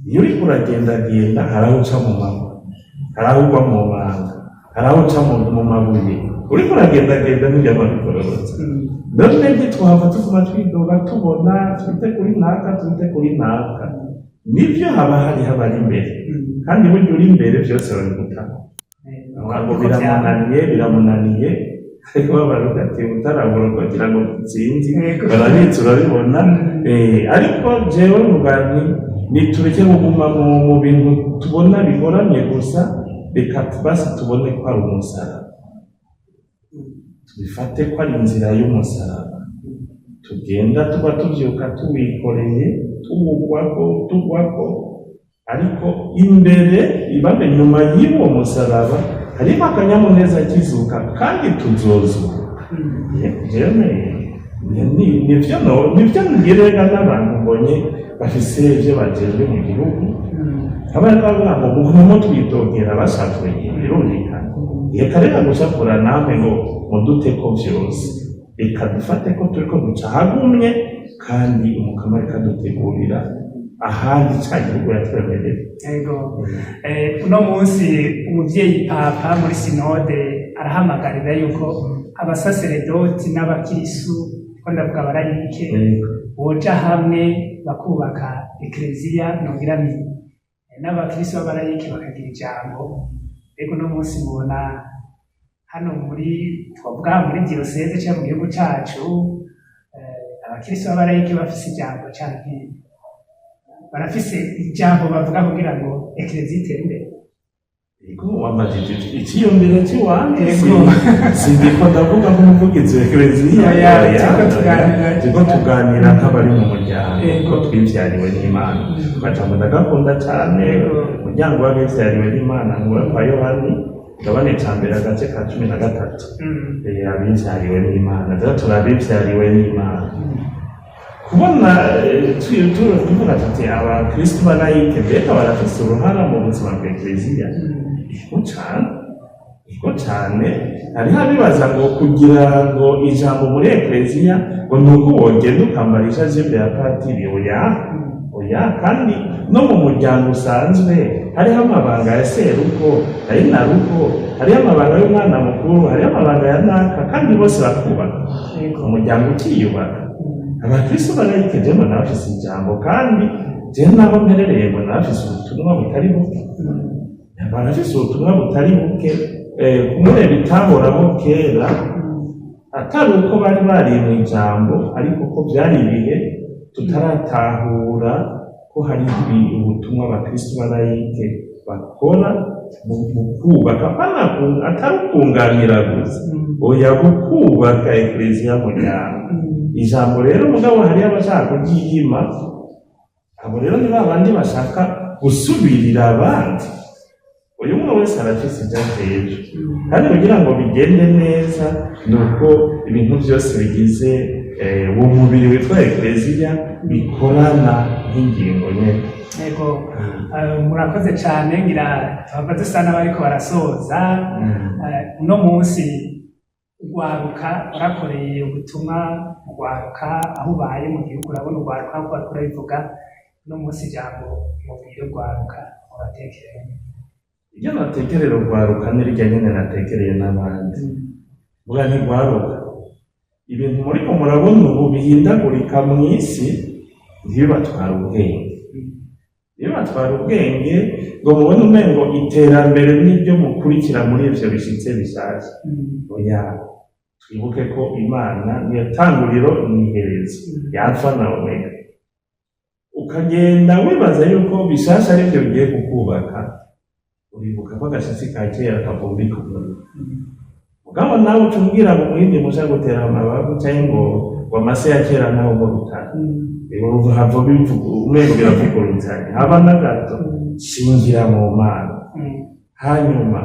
Iyo uriko uragendagenda, hari aho uca mu mahwa, hari aho ugwa mu manga, hari aho uca mu mabuye. Uriko uragendagenda ntibyama bigororotse. None ntitwahava tuguma twidoga, tubona twite kuri naka, twite kuri naka. Nibyo, haba hariho abari imbere, kandi burya uri imbere byose babigutako ngo biramunaniye, biramunaniye, ariko babaruka ati utarabura kugira ngo sinzi. Barabitse, urabibona. Ariko jewe mvuga nti nitureke kuguma mu bintu tubona bigoramye gusa, reka basi tubone ko ari umusaraba, tubifate ko ari inzira y'umusaraba tugenda, tuba tuvyuka tuwikoreye, tuwugwako, tugwako, ariko imbere ibambe nyuma y'uwo musaraba hariho akanyamuneza kizuka, kandi tuzozuka. Jewe nivyo nivyo ngerega n'abantu mbonye bafise ivyo bajejwe mu gihugu, abari bavuga ngo mugume twidogera, bashavuye, birumvikana. Reka reka gushavura namwe ngo muduteko vyose, reka dufate ko turiko duca ahagumye, kandi umukama ariko adutegurira ahandi ca gihugu yatwemereye. Ego. Uno munsi umuvyeyi papa muri sinode arahamagarira yuko abasaseredoti n'abakirisu, ko ndavuga abarayike, boja hamwe bakubaka ekleziya. Nogira ni n'abakirisu b'abarayike bakagira ijambo. Ego, uno munsi mubona hano muri, twavuga muri diyoseze cyangwa mu gihugu cacu, abakirisu b'abarayike bafise ijambo canke barafise ijambo bavuga kugira ngo ekleziya itere imbere? Ego, wambajije iciyumviro ciwanje. Ego. Sindiko ndavuga nk'umuvugizi wa ekleziya. Oya, oya, turiko oya. tuganira. Turiko tuganira nk'abari mu muryango, ko twivyariwe n'Imana. Akajambo ndagakunda cane. Umuryango w'abivyariwe n'Imana ngura kwa Yohani gabane ca mbere, agace ka 13. Abivyariwe n'Imana rero, turabivyariwe n'Imana. Kubona tuvuga tuti abakristu balayike mbega barafise uruhara mu buzima bwa ekleziya? Ego cane, ego cane. Hariho abibaza ngo kugira ngo ijambo muri ekleziya ngo ni uko wogenda ukambara ishajembe ya patiri. Oya, oya. Kandi no mu muryango usanzwe hariho amabanga ya serugo, hari na rugo, hariho amabanga y'umwana mukuru, hariho amabanga ya naka, kandi bose bakubaka umuryango ukiyubaka. Abakristo balayike je mbona bafise ijambo, kandi je naho mperereye mbona bafise ubutumwa butari buke, barafise ubutumwa butari buke. Kumwe bitahoraho kera, atari uko bari bari mu ijambo, ariko ko byari ibihe tutaratahura ko hari ubutumwa abakristo balayike bakora mu kubaka, apana atari ukunganira gusa, oya, kubaka ekleziya muryango. Ijambo rero, mugabo hariyo abashaka kuryiyima. Abo rero ni ba bandi bashaka gusubirira abandi. Uyu umwe wese arafise ibyo ajejwe, kandi kugira ngo bigende neza ni uko ibintu byose bigize uwo mubiri witwa Ekleziya bikorana nk'ingingo nyene. Yego, murakoze cyane. Ngira tuhava dusa n'abariko barasoza. Uno munsi urwaruka, warakoreye ubutumwa mu rwaruka aho ubaye mu gihugu, urabona urwaruka aho bariko barabivuga uno munsi, ijambo mubwire urwaruka mubatekerere? Ibyo natekerera urwaruka ni rirya nyene natekereye n'abandi. Vuga ntirwaruka, ibintu muriko murabona ubu bihindagurika mw'isi ntibibatwara ubwenge, ntibibatwara ubwenge ngo mubone umengo iterambere n'iryo mukurikira muri ivyo bishitse bishasha. Oya, twibuke ko Imana niyo tanguriro n'iherezo, ya Alfa na Omega. Ukagenda wibaza yuko bishasha arivyo bigiye kukubaka, uribuka ko agashitsi ka kera kavumbika umuriro. Mugabo nawe uca umbwira ngo umwindi musha gutera amabavu, canke ngo amase ya kera nawe mu rutare hava bivuga umengo biravuguruzanya, haba na gato. Shingira mu Mana, hanyuma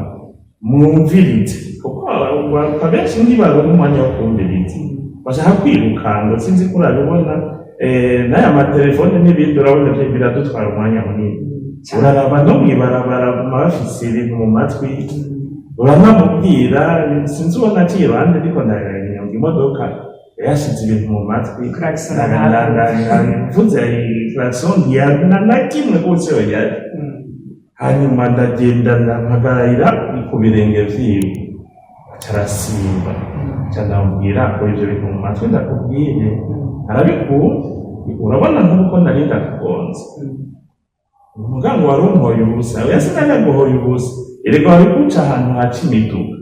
mwumvirize, kuko urwaruka benshi ntibaronka umwanya wo kumviriza, bashaka kwirukanga. Sinzi ko urabibona, n'aya matelefone n'ibindi, urabona biradutwara umwanya munini. Uraraba no mw'ibarabara baguma bafise ibintu mu matwi, uranamubwira. Sinzi ubona aciye iruhande ariko ndanyonga imodoka, yashize ibintu mu matwi. Klaxon. Mvuze klaxon na kimwe rwose yari. Hanyuma ndagenda ndampagararira ku birenge vyiwe, aca arasimba, aca ndamubwira ko ivyo bintu mu matwi ndakubwire. Arabikunda. Urabona nk'uko nari ndakugonze, umugango wari umpoye ubusa. Oya, sinanaguhoye ubusa, erega wari guca ahantu haca imiduga.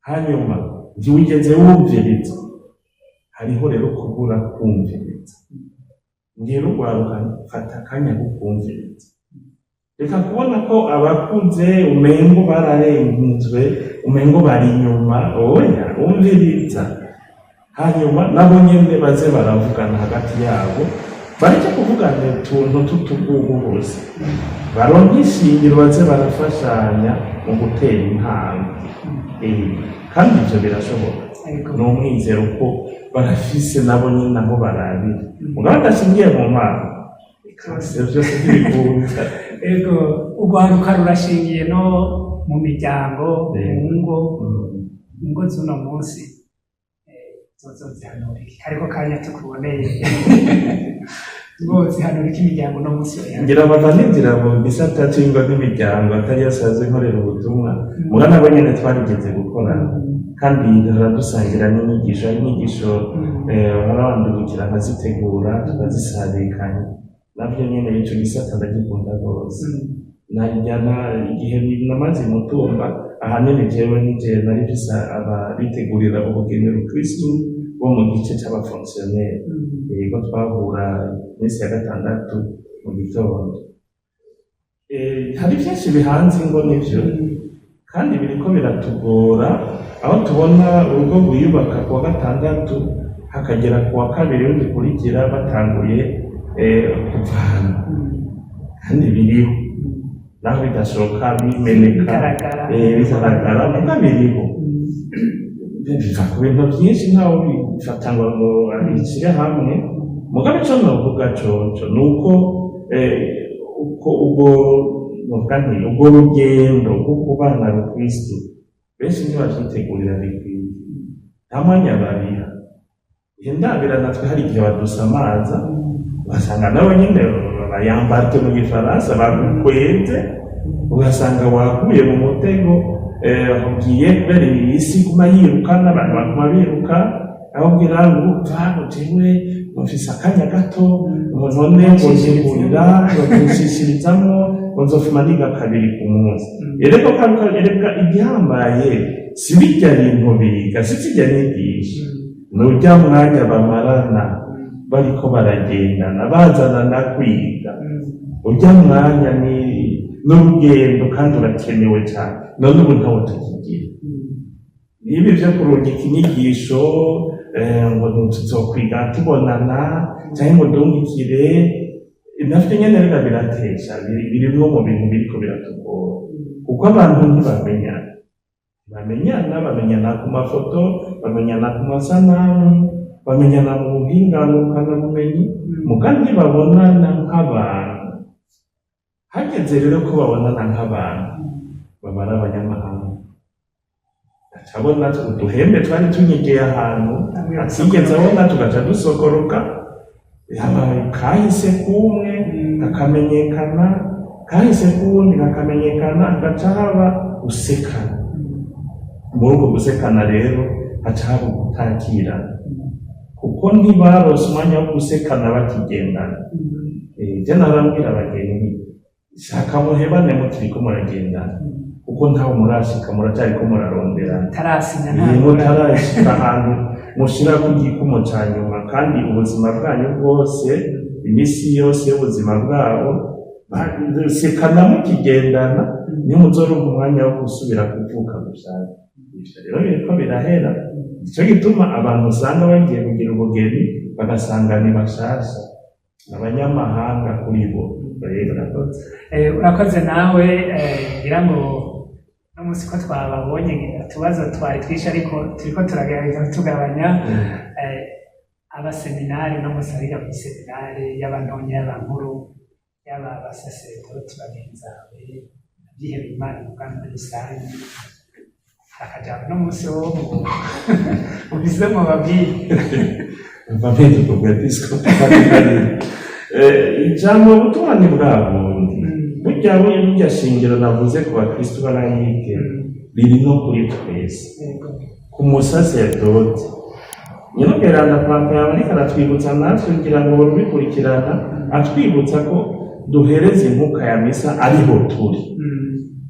Hanyuma ntiwigeze wumviriza. Hariho rero kubura kumviriza. Ngira urwaruka, fata akanya ko kumviriza. Reka kubona ko abakuze umengo bararenzwe, umengo bari inyuma. Oya, umviriza. Hanyuma nabo nyene baze baravugana hagati yabo, bareke kuvugana utuntu tutuguhuruza, baronke ishingiro, baze barafashanya mu gutera intambwe. Kandi ivyo birashoboka. Ni umwizero ko barafise nabo nyene aho barabira, mugabo adashingiye mu Mana, ivyo vyose ntibikunda. Ego, urwaruka rurashingiye no mu miryango, mu ngo. Ingo z'uno munsi zozo zihanura iki? Ariko kanya tukuboneye, ngo zihanura iki imiryango uno munsi yoya? Ngira bava ninjira mu gisata c'ingo n'imiryango atari yasaze nkorera ubutumwa, muga nabo nyene twarigeze gukorana, kandi duhora dusangira n'inyigisho, inyigisho murabandungikira nkazitegura, tukazisabikanya. Navyo nyene ico gisata ndagikunda rwose. Najyana igihe namaze mutumba, ahanini jewe nije nari mfise ababitegurira ubugeni rukristu bo mu gice c'abafonctionnaire. Yego, twahura iminsi ya gatandatu mu gitondo. Hari byinshi bihanze ingo nivyo, kandi biriko biratugora, aho tubona urugo rwiyubaka kuwa gatandatu, hakagera kuwa kabiri rugikurikira batanguye kuvana. Kandi biriho, naho bidashoka bimeneka. Bigaragara. Bigaragara, muga biriho. Biva ku bintu byinshi, ntawe bifata ngo abishyire hamwe. Mugabe ico novuga coco ni uko uko ubwo novuga nti ubwo rugendo rwo kubana rukristu, benshi ntibavyitegurira bikwiye, nta mwanya babiha. Ndabira natwe hari igihe badusamaza, ugasanga nawe nyine bayambarte mu gifaransa bagukwenze, ugasanga waguye mu mutego. Ugiye kubera iyi si iguma yiruka n'abantu baguma biruka, aho ubwira ngo urumva ngo jewe ngo mfise akanya gato, ngo none ngo ntegurira, ngo ncishirizamwo, ngo nzofuma niga kabiri ku munsi. Erega erega igihambaye si birya bintu biga, si zirya nyigisho, nurya mwanya bamarana bariko baragendana, bazanana kwiga. Urya mwanya ni n'urugendo, kandi urakenewe cyane. None ubu ntawo tukigira. Niba ibyo kurungika inyigisho, ngo tuzokwiga tubonana cyangwa ngo ndungikire. Navyo nyene rero biratesha, birimwo mu bintu biriko biratugora, kuko abantu ntibamenyana, bamenyana bamenyana ku mafoto, bamenyana ku masanamu, bamenyana mu buhinga ngurukanabumenyi, muga ntibabonana nk'abantu. Hageze rero ko babonana nk'abantu, baba ari abanyamahanga, acabona uduhembe twari tunyegeye ahantu atigeze abona, tugaca dusokoroka. Yaba kahise kumwe kakamenyekana, kahise k'uwundi kakamenyekana, hagaca haba gusekana. Muri uko gusekana rero haca haba ugutakirana, kuko ntibarose umwanya wo gusekana bakigendana. Je narambwira abagenzi: shaka muhebane muturiko muragendana, kuko ntawe murashika, muracariko muraronderana. Tarasinya nta Iyo ngorane. Mutarashika ahantu mushira ku gikumo ca nyuma, kandi ubuzima bwanyu bwose, iminsi yose y'ubuzima bwabo, sekana mukigendana, niyo muzoronka umwanya wo gusubira kuvuka gushaka. Ivyo rero biriko birahera. Nico gituma abantu usanga bagiye kugira ubugeni, bagasanga ni bashasha, abanyamahanga kuri bo. Urakoze. Urakoze nawe. Ngira ngo uno munsi ko twababonye, utubazo twari twinshi, ariko turiko turagerageza tugabanya. Abaseminari no munsi, abiga mw'iseminari, yaba ntonya, yaba nkuru, yaba abasaseredoti bagenzi bawe, abyihebeye Imana mu bwami muri rusange, akajambo no munsi wo mufise mubabwire? Mva mpinduka ubwepiskopi. Ijambo, ubutumwa ni bwa bundi. Burya burya shingiro navuze ku bakristu b'abalayike riri no kuri twese. Ku musaseredoti nyir'ubweranda Papa yaboneka aratwibutsa natwe, ngira ngo bikurikirana, atwibutsa ko duhereza inkuka ya misa ariho turi,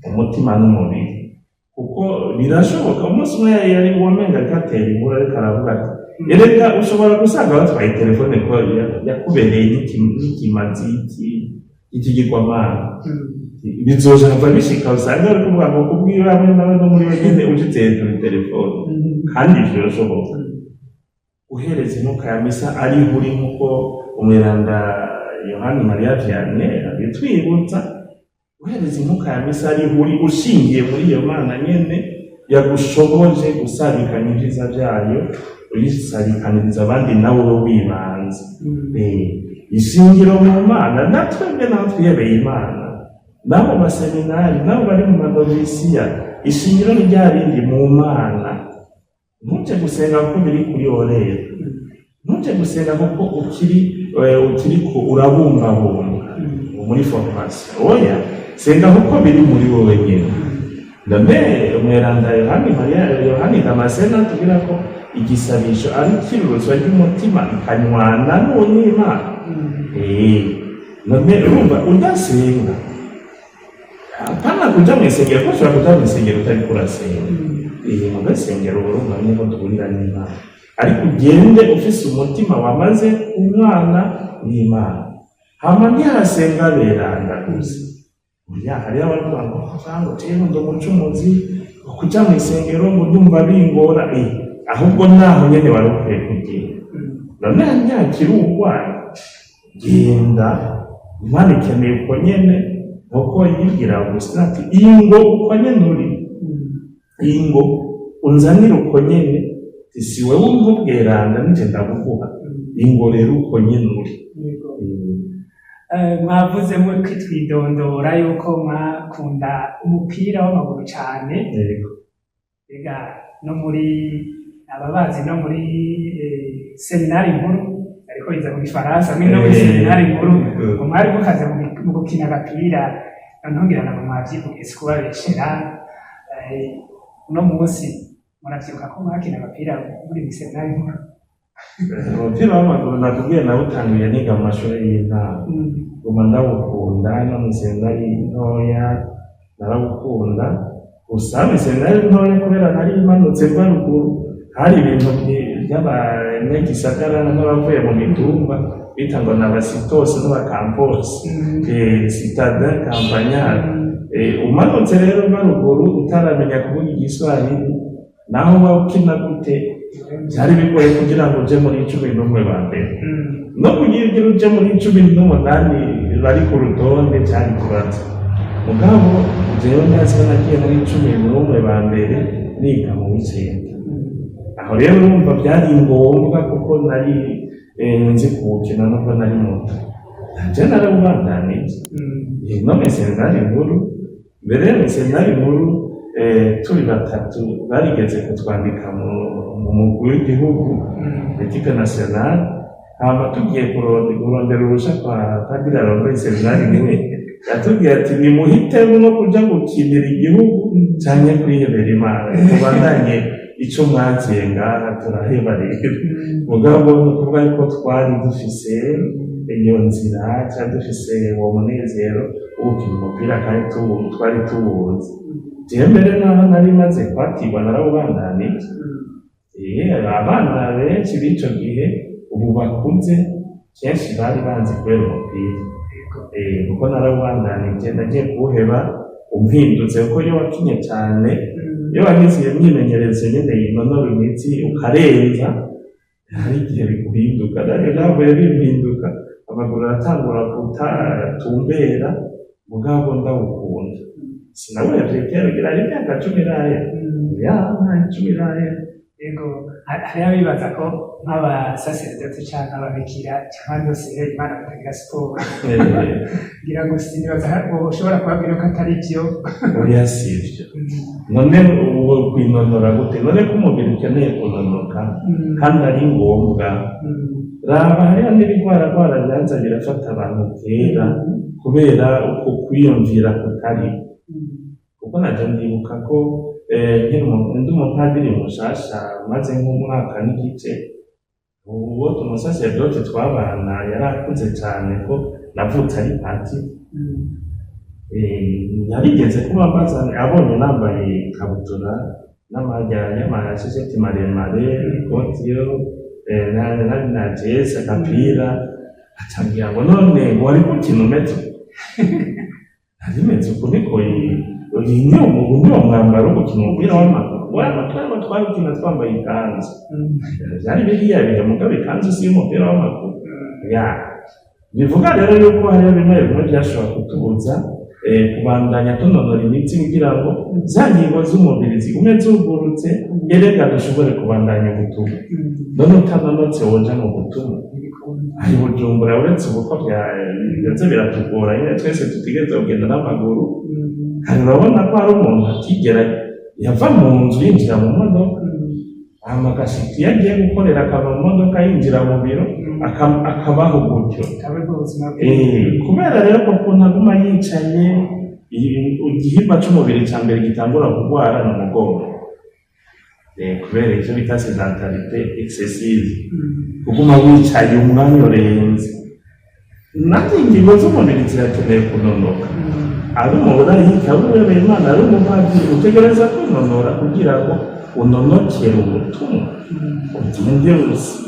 umutima n'umubiri, kuko birashoboka. Umunsi umwe yari uwamenga ariko atera inkuru, ariko aravuga ati: erega ushobora gusanga batwaye telefone ko yakubereye n'ikimazi ikigirwamana. Bizoja bishika usanga ari kuvuga ngo kubwiwe hamwe nawe no muri wenyine ushitse hejuru telefone. Kandi ivyo birashoboka. Guhereza inkuka ya misa ari uri, nk'uko umweranda Yohani Mariya Vianney abitwibutsa, guhereza inkuka ya misa ari uri, ushingiye muri iyo Mana nyene yagushoboje gusabikanya ibyiza byayo, uyisabikaniriza abandi, nawe wibanze. Ishingiro mu Mana, natwebwe naho twihebeye Imana, nabo baseminari, nabo bari mu manovisiya, ishingiro ni rya rindi mu Mana. Ntuje gusenga kuko biri kuri horaire, ntuje gusenga kuko ukiri ko urabumbabumba muri formation. Oya, senga kuko biri muri wowe nyene. None umweranda Yohani Mariya, Yohani Damascene, atubwira ko igisabisho ari ikiruruzwa ry'umutima ikanywana n'Imana. None urumva udasenga, apana kuja mw'isengero, ko ushobora kuja mw'isengero utariko urasenga. Mu gasengero urumva niho duhurira n'Imana, ariko ugende ufise umutima wamaze umwana n'Imana. Hama ntihasenga beranda gusa. Oya, hariho abavuga ngo ngo jewe ndi umucumuzi, ngo kuja mw'isengero ngo ndumva bingora. Ahubwo naho nyene wari ukwiye kugira. None ntihakiri urwaye, genda. Imana ikeneye uko nyene, nkuko yibwira Augustin ati: ingo uko nyene uri, ingo unzanire uko nyene. Si wewe wumva ubweranda, nije ndabuguha. Ingo rero uko nyene uri. Mwavuze kwitwidondora yuko mwakunda umupira w'amaguru cane. Yego. Ega no muri ababazi no muri seminari nkuru, ariko yiza mu gifaransa, mwe no muri seminari nkuru ngo mwari mukaze mu gukina agapira. Noneho ngira ngo mwavyivugiye, si kubabeshera. Uno munsi muravyibuka ko mwakina agapira muri seminari nkuru? Umupira w'amaguru nakubwiye nawutanguye niga mu mashuri y'intango, nguma ndawukunda. No mu seminari ntoya narawukunda. Gusa mu seminari ntoya, kubera nari manutse mva ruguru, hari ibintu by'abanyagisagara n'abavuye mu mitumba bita ngo ni abasitosi n'abakamposi, citadin campagnard. Umanutse rero mva ruguru, utaramenya kuvuga igiswahili, naho uba ukina gute, byari bigoye kugira ngo uje muri 11 ba mbere. No kugira uje muri 18. bari ku rutonde cari ikibazo. Mugabo jewe ndazi ko nagiye muri 11 ba mbere niga mu w'icenda. Aho rero urumva byari ngombwa kuko nari nzi kuwukina nubwo nari muto. Nanje narawubandanije no mw'iseminari nkuru. Mbere mw'iseminari nkuru, turi batatu barigeze kutwandika mu mugwi w'igihugu, équipe nationale. Hama tugiye kurondera uruhusha kwa padiri arongoye iseminari nkuru, yatubwiye ati: "Nimuhitemwo kuja gukinira igihugu canke kwihebera Imana, mubandanye ico mwaziye ngaha." Turaheba rero. Mugabo ni ukuvuga yuko twari dufise iyo nzira, twari dufise uwo munezero wo gukina umupira kandi twari tuwuzi. Jewe mbere naho nari maze kwatirwa narawubandanije. Abana benshi b'ico gihe ubu bakuze kenshi bari banzi kubera umupira. Kuko narawubandanije, nagiye kuwuheba umpindutse, kuko iyo wakinye cane, iyo wagize iyo myimenyerezo nyene yinonora imitsi ukarenza, hari igihe biguhinduka. Nanjye vyavuye bimpinduka, amaguru aratangura kutatumbera, mugabo ndawukunda. Sinawuhevye kera, ugira ari imyaka 10 irahera, ya nta 10 irahera. Yego, hari abibaza ko nk'abasaseredoti canke ababikira canke abandi bose bihebeye Imana batagira siporo. Ngira ngo sinibaza ushobora kubabwira ko atari vyo. Oya, sivyo. None uwo kwinonora gute? None ko umubiri ukeneye kunonoka kandi ari ngombwa? Raba hariho n'ibigwaragwara vyaza birafata abantu kera kubera uko kwiyumvira kutari. Kuko naje ndibuka ko nkiri ndi umupadiri mushasha, maze nk'umwaka n'igice, uwo umusaseredoti twabana yari akuze cane, ko navutse ari patiri. Yarigeze kuba mbaza abonye nambaye ikabutura n'amajya y'amashesheti maremare, ikoti yo na jesi, agapira, acambwira ngo: "None ngo wari gukina umeze uko?" Nari meze uku niko uyu niwo mwambaro wo gukina umupira w'amaguru. Wama twabikina twambaye ikanzu. Vyari biriya bihe, mugabo ikanzu si y'umupira w'amaguru. Ya, bivuga rero yuko hariho bimwe bimwe vyashobora kutubuza kubandanya tunonora imitsi kugira ngo za ngingo z'umubiri zigume zugurutse, erega dushobore kubandanya ubutumwa. None utanonotse woja mu butumwa? Ari Bujumbura, uretse ubu ko byaze biratugora nyine, twese tutigeze kugenda n'amaguru. Hari, urabona ko hari umuntu atigera yava mu nzu yinjira mu modoka, hama agashika iyo agiye gukorera akava mu modoka yinjira mu biro, akabaho gutyo. Akaba aribwo buzima bwe. Kubera rero ko ukuntu aguma yicaye, igihimba c'umubiri ca mbere gitangura kurwara ni umugongo. Kubera ivyo bita sédentarité excessive, kuguma wicaye umwanya urenze. Nazo ingingo z'umubiri zirakeneye kunonoka. Ari umulayike, ari uwemeye Imana, ari umupadiri, utegereza kwinonora kugira ngo unonokere ubutumwa,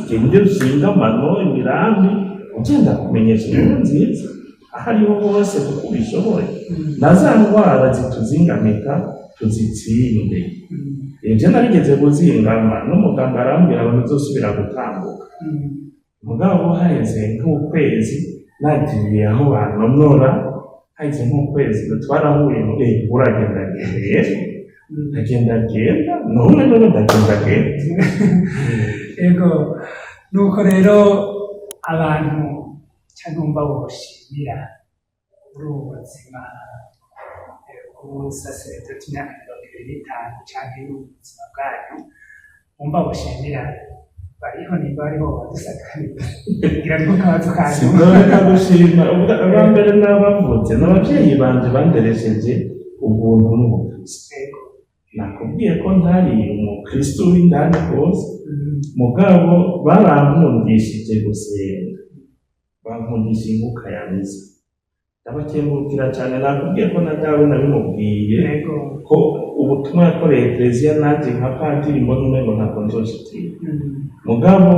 ugende ushinge amano imirambi, ugenda kumenyesha inkuru nziza aho ariho hose kuko ubishoboye, na za ndwara zituzingamika tuzitsinde. Ivyo narigeze kuzingama n'umuganga arambwira ngo ntuzosubira gutambuka. Mugabo haheze nk'ukwezi nagiye aho banonora, haheze nk'ukwezi twarahuye ngo uragendagenda rero, ndagendagenda none none ndagendagenda. Ego, nuko rero abantu cyangwa wumva woshimira muri ubu buzima bw'ubusaseredoti, imyaka 25 canke y'ubuzima bwanyu, wumva woshimira bariho, nimba bariho badusakanira, ngira niko kabazo kanyu. Sinzoreka gushima. Ubwa mbere n'abavutse n'abavyeyi banje banderesheje ubuntu n'ubukristo. Nakubwiye ko ntari umukristo w'indani rwose, mugabo barankundishije gusenga, bankundisha inkuka ya misa. Ndabakengurukira cyane. Nakubwiye ko na dawe nabimubwiye ko ubutumwa yakoreye Ekleziya nanjye nka padiri mbona umengo ntabwo nzoshikira. Mugabo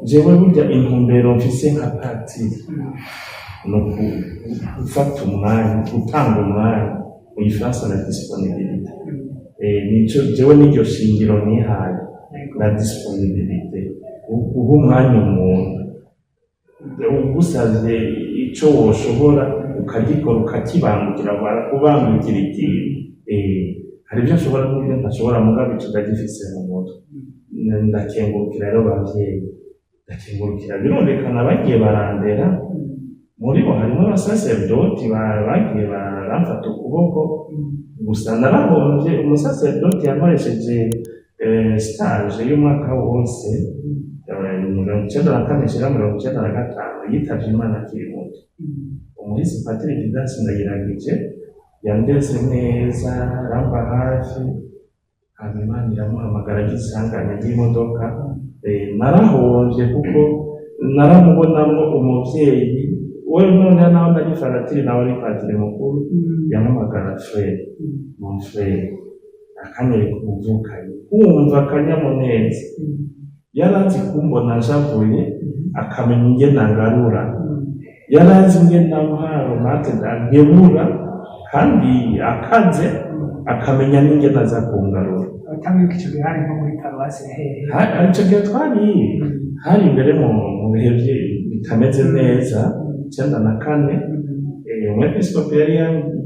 jewe burya intumbero mfise nka patiri ni gufata umwanya, gutanga umwanya, mu gifaransa la disponibilité. Nico jewe n'iryo shingiro nihaye, la disponibilité, guha umwanya umuntu ugusavye. Ico woshobora ukagikora, ukakibangukira, barakubangukira ikintu. Hari ibyo nshobora n'ibyo ntashobora, mugabo ico ndagifise mu mutwe. Ndakengurukira rero bavyeyi, ndakengurukira, birumvikana, bagiye barandera. Muri bo harimo abasaserdoti bagiye baramfata ukuboko. Gusa narahomvye umusaserdoti yankoresheje stage y'umwaka wose, 94 nshira 95. Yitavye Imana akiri muto, umuhisi Patiri Didasi Ndayiragije. Yandeze neza, aramba hafi, hanyuma Imana iramuhamagara agize isanganya ry'imodoka. Narahomvye kuko naramubonamwo umuvyeyi we. Noneho naho nari faratiri, nawe ari patiri mukuru, yampamagara "frère, mon frère", akanyereka umuvukanyi, kumva akanyamuneza. Yarazi kumbona nshavuye, akamenya ingene ngarura. Yarazi ingene ntwaro mate nkebura, kandi akaze akamenya n'ingene aza kungarura. Abatamwibuka, ico gihe hari nko muri paruwasi hehe? Ico gihe twari hari imbere mu bihe bitameze neza, 94. Umwepiskopi yari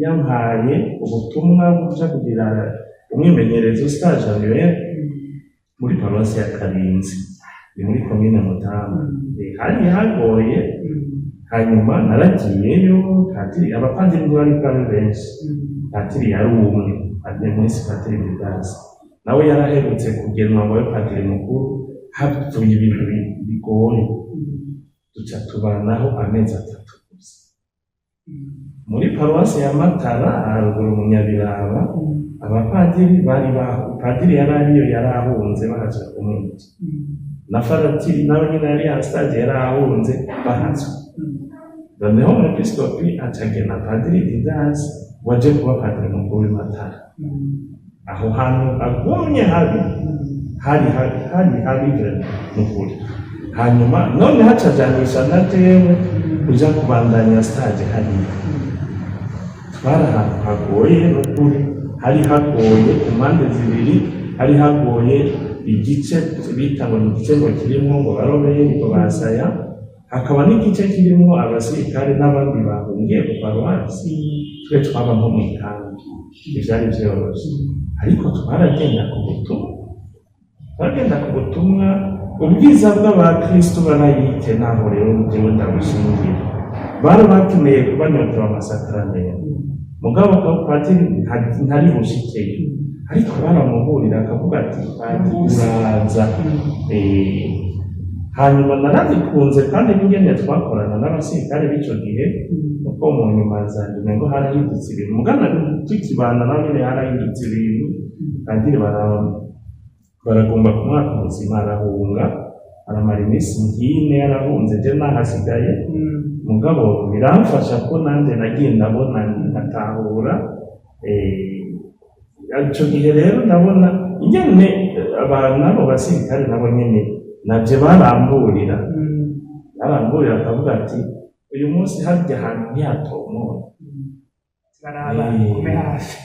yampaye ubutumwa buja kugira umwimenyerezo, stage annuel, muri paruwasi ya Karinzi, ni muri komine Mutamba. Hari hagoye. Hanyuma naragiyeyo, padiri, abapadiri ntibari bwabe benshi. Padiri yari umwe, padiri munsi, Padiri Didasi, nawe yaraherutse kugenwa ngo abe padiri mukuru. Hapfuye ibintu bigoye, duca tubanaho amezi 3 gusa muri paruwasi ya Matara, haruguru mu Nyabiraba. Abapadiri bari padiri yari ariyo, yari ahunze, bahatswe kumwica, na faratiri nawe nyine yari en stage, yari ahunze, bahatswe. Noneho umwepiskopi acagena Padiri Didasi waje kuba padiri mukuru w'i Matara. Aho hantu agumye habi, hari habi, hari habi vraiment nukuri. Hanyuma none hacajanisha na jewe kuja kubandanya stage hariya. Twari ahantu hagoye nukuri, hari hagoye ku mpande zibiri. Hari hagoye igice bita ngo ni igice ngo kirimwo ngo barobeye, ngo basaya, hakaba n'igice kirimwo abasirikare n'abandi bahungiye ku paruwasi. Twe twaba nko mw'ikambi, ntivyari vyoroshe, ariko twaragenda ku butumwa, twaragenda ku butumwa. Ubwiza bw'abakristo barayike, naho rero jewe ndabushingira, bari bakeneye kubanyotewe amasakaramentu, mugabo ko patiri ntari bushikeyo, ariko baramuhurira akavuga ati: "Padiri, uraza." Hanyuma narabikunze kandi n'ingene twakorana n'abasirikare b'ico gihe, kuko mu nyuma zanje umengo harahindutse ibintu, mugana tukibana naho nyene harahindutse ibintu. Padiri baragomba kumwaka ubuzima, arahunga, aramara iminsi nk'ine yarahunze, je nahasigaye. Mugabo biramfasha ko nanje nagiye ndabona, ngatahura. Ico gihe rero ndabona ingene abantu n'abo basirikare nabo nyene navyo baramburira, baramburira, akavuga ati: "Uyu munsi harya hantu ntihatomora." Baraba kume hafi.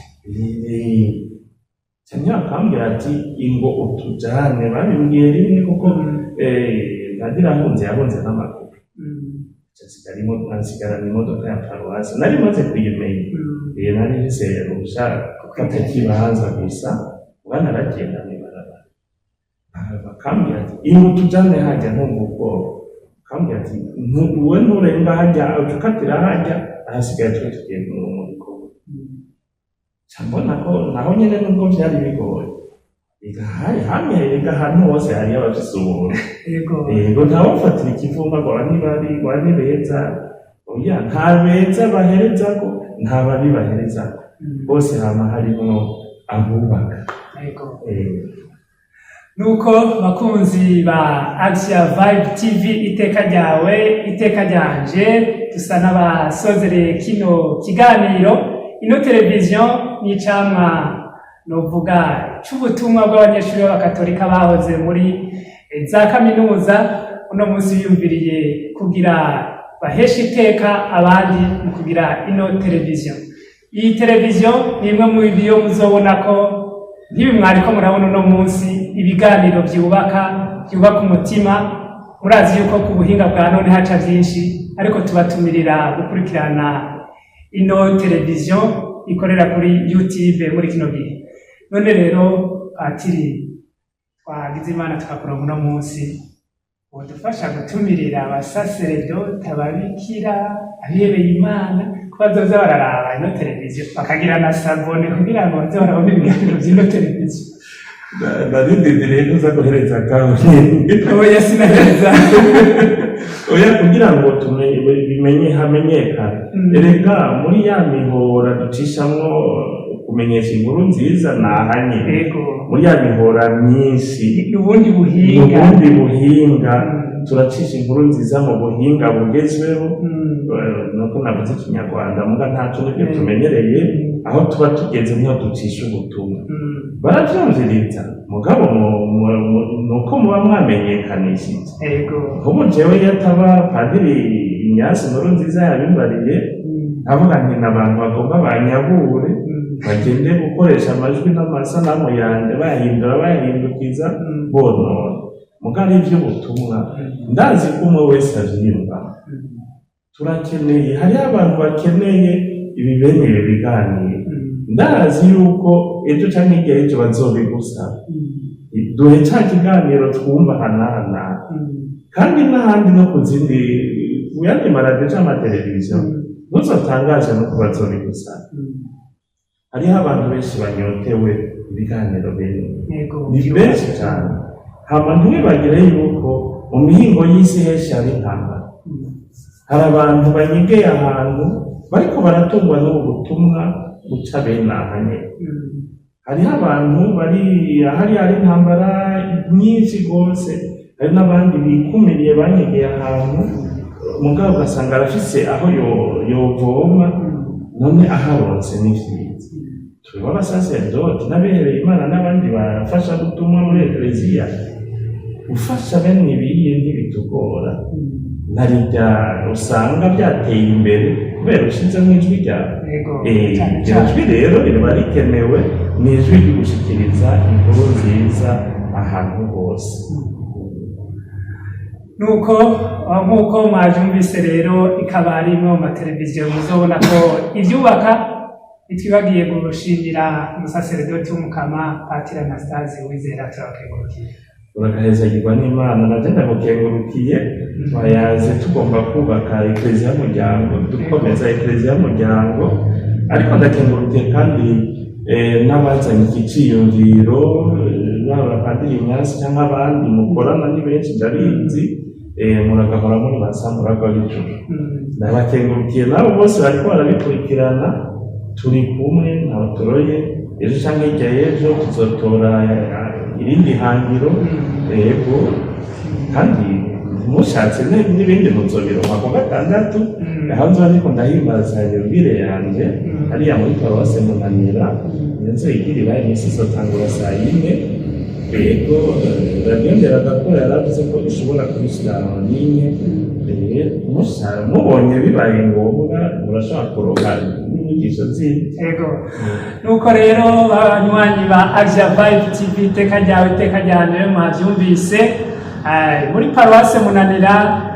Canke bakambwira ati: "Ingo utujane." Babimbwiye rimwe kuko padiri ahunze, yahunze n'amaguru, nsigarana imodoka ya paruwasi nari maze kuyimenya. Nari mfise uruhusha gufata ikibanza gusa, uba naragenda mw'ibarabara. Bakambwira ati: "Ingo utujane harya." Ntumva ubwoba, bakambwira ati: "We nturenga harya, uca ukatira harya, ahasigaye twe tugiye mu bikorwa." Nca mbona ko naho nyene nubwo vyari bigoye, ega hari hamwe, ega ahantu hose hariyo abafise ubuntu. Yego, ntawufatira ikivumba ngo aba ni babi, ngo aba ni beza. Oya, nta beza baherezako, nta babi baherezako, bose hama harimwo abubaka. Nuko bakunzi ba Action Vibe TV, iteka ryawe, iteka ryanje, dusa n'abasozereye kino kiganiro. Ino televiziyo ni icamwa novuga c'ubutumwa bw'abanyeshuri b'abakatolika bahoze muri za kaminuza, uno munsi biyumviriye kugira baheshe iteka abandi mu kugira ino televiziyo. Iyi televiziyo ni imwe mu biyo muzobona ko nk'ibi mwariko murabona uno munsi, ibiganiro byubaka, byubaka umutima. Murazi yuko ku buhinga bwa none haca byinshi. Ariko tubatumirira gukurikirana ino televiziyo ikorera kuri YouTube muri kino gihe. None rero, patiri, twagize Imana tukakuronka uno munsi, wodufasha gutumirira abasaseredoti, ababikira, abihebeye Imana ko bazoza bararaba ino televiziyo, bakagira na s'abonner kugira ngo baze barabona ibiganiro vy'ino televiziyo? Narindiriye ko uza guhereza kawe. Oya, sinahereza. Oya, kugira ngo bimenye hamenyekane. Erega muri ya mihora ducishamwo kumenyesha inkuru nziza nahanye, muri ya mihora myinshi, ni ubundi buhinga. Ubundi buhinga. Turacisha inkuru nziza mu buhinga bugezweho. Nuko navuze Ikinyarwanda, muga ntaco, nibyo tumenyereye. Aho tuba tugeze niho ducisha ubutumwa. Baravyumviriza, mugabo nuko muba mwamenyekanishije. Nk'ubu jewe iyo ataba Padiri Inyasi Nkuru Nziza yabimbariye, nkavuga nti n'abantu bagomba banyabure, bagende gukoresha amajwi n'amasanamu yanje, bayahindura, bayahindukiza, bonona. Mugabo ivy'ubutumwa, ndazi ko umwe wese avyiyumva. Turakeneye, hariho abantu bakeneye ibi bene ibi biganiro. Ndazi yuko ejo canke hirya y'ejo bazobigusaba: "Duhe ca kiganiro twumva hanahana." Kandi n'ahandi, no ku zindi, ku yandi maradiyo canke amateleviziyo, ntuzotangaje nuko bazobigusaba. Hariho abantu benshi banyotewe ibiganiro bene, ni benshi cyane. Hama ntiwibagire yuko mu mihingo y'isi henshi hari intambara. Hari abantu banyegeye ahantu bariko baratungwa n'ubu butumwa buca bene aha nyene. Hariho abantu bari ahari hari intambara nyinshi rwose, hari n'abandi bikumiriye, banyegeye ahantu, mugabo ugasanga arafise aho yovoma. None aharonse ni vyiza. Twebwe abasaseredoti n'abihebeye Imana n'abandi bafasha gutumwa muri Ekleziya, gufasha bene ibiye ntibitugora. Narirya usanga byateye imbere kubera ushizemo ijwi ryawe. Cyane Iryo cyane. jwi rero riba rikenewe, ni ijwi ryo gushikiriza inkuru nziza ahantu hose. Nuko nk'uko mwabyumvise rero, ikaba ari imwe mu mateleviziyo muzobona ko ibyubaka. Ntitwibagiye gushimira umusaseredoti w'Umukama, Patiri Anastase Wizera. Turabakengurukiye. Uragahezagirwa n'Imana. Naje ndagukengurukiye. Twayaze tugomba kubaka Ekleziya y'umuryango, dukomeza Ekleziya y'umuryango. Ariko ndakengurukiye kandi n'abazanye iki ciyumviro, baba Padiri Inyasi cyangwa abandi mukorana, ni benshi ndabizi. Muragahora muri basamuragwa b'ijuru. Ndabakengurukiye nabo bose bariko barabikurikirana. Turi kumwe, ntaho turoye. Ejo canke hirya y'ejo tuzotora irindi hangiro. Yego, kandi mushatse n'ibindi muzobironka ku gatandatu, aho nzoba ndiko ndahimbaza yubile yanje, hariya muri paruwase Munanira. Iyo nzoyigira ibaye iminsi izotangura saa 4. Yego, radiyo Nderagakura yaravuze ko ishobora kubishyira en ligne. Mubonye bibaye ngombwa, murashobora kuronka n'inyigisho zindi. Ego. Nuko rero, banywanyi ba Asia Vibe TV, iteka ryawe iteka ryanje, mwavyumvise. Muri paruwase Munanira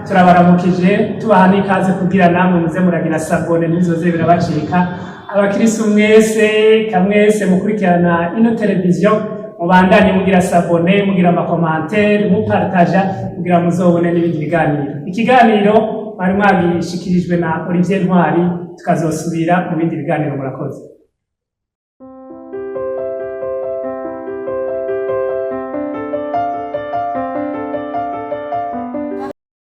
turabaramukije, tubaha n'ikaze kugira namwe muze muragira s'abonner, ntibizoze birabacika. Abakirisu mwese kamwese mukurikirana ino televiziyo, mubandanye mugira s'abonner, mugira ama commentaires, mupartaja kugira muzobone n'ibindi biganiro. Ikiganiro mwari mwagishikirijwe na Olivier Ntwari. Tukazosubira mu bindi biganiro. Murakoze.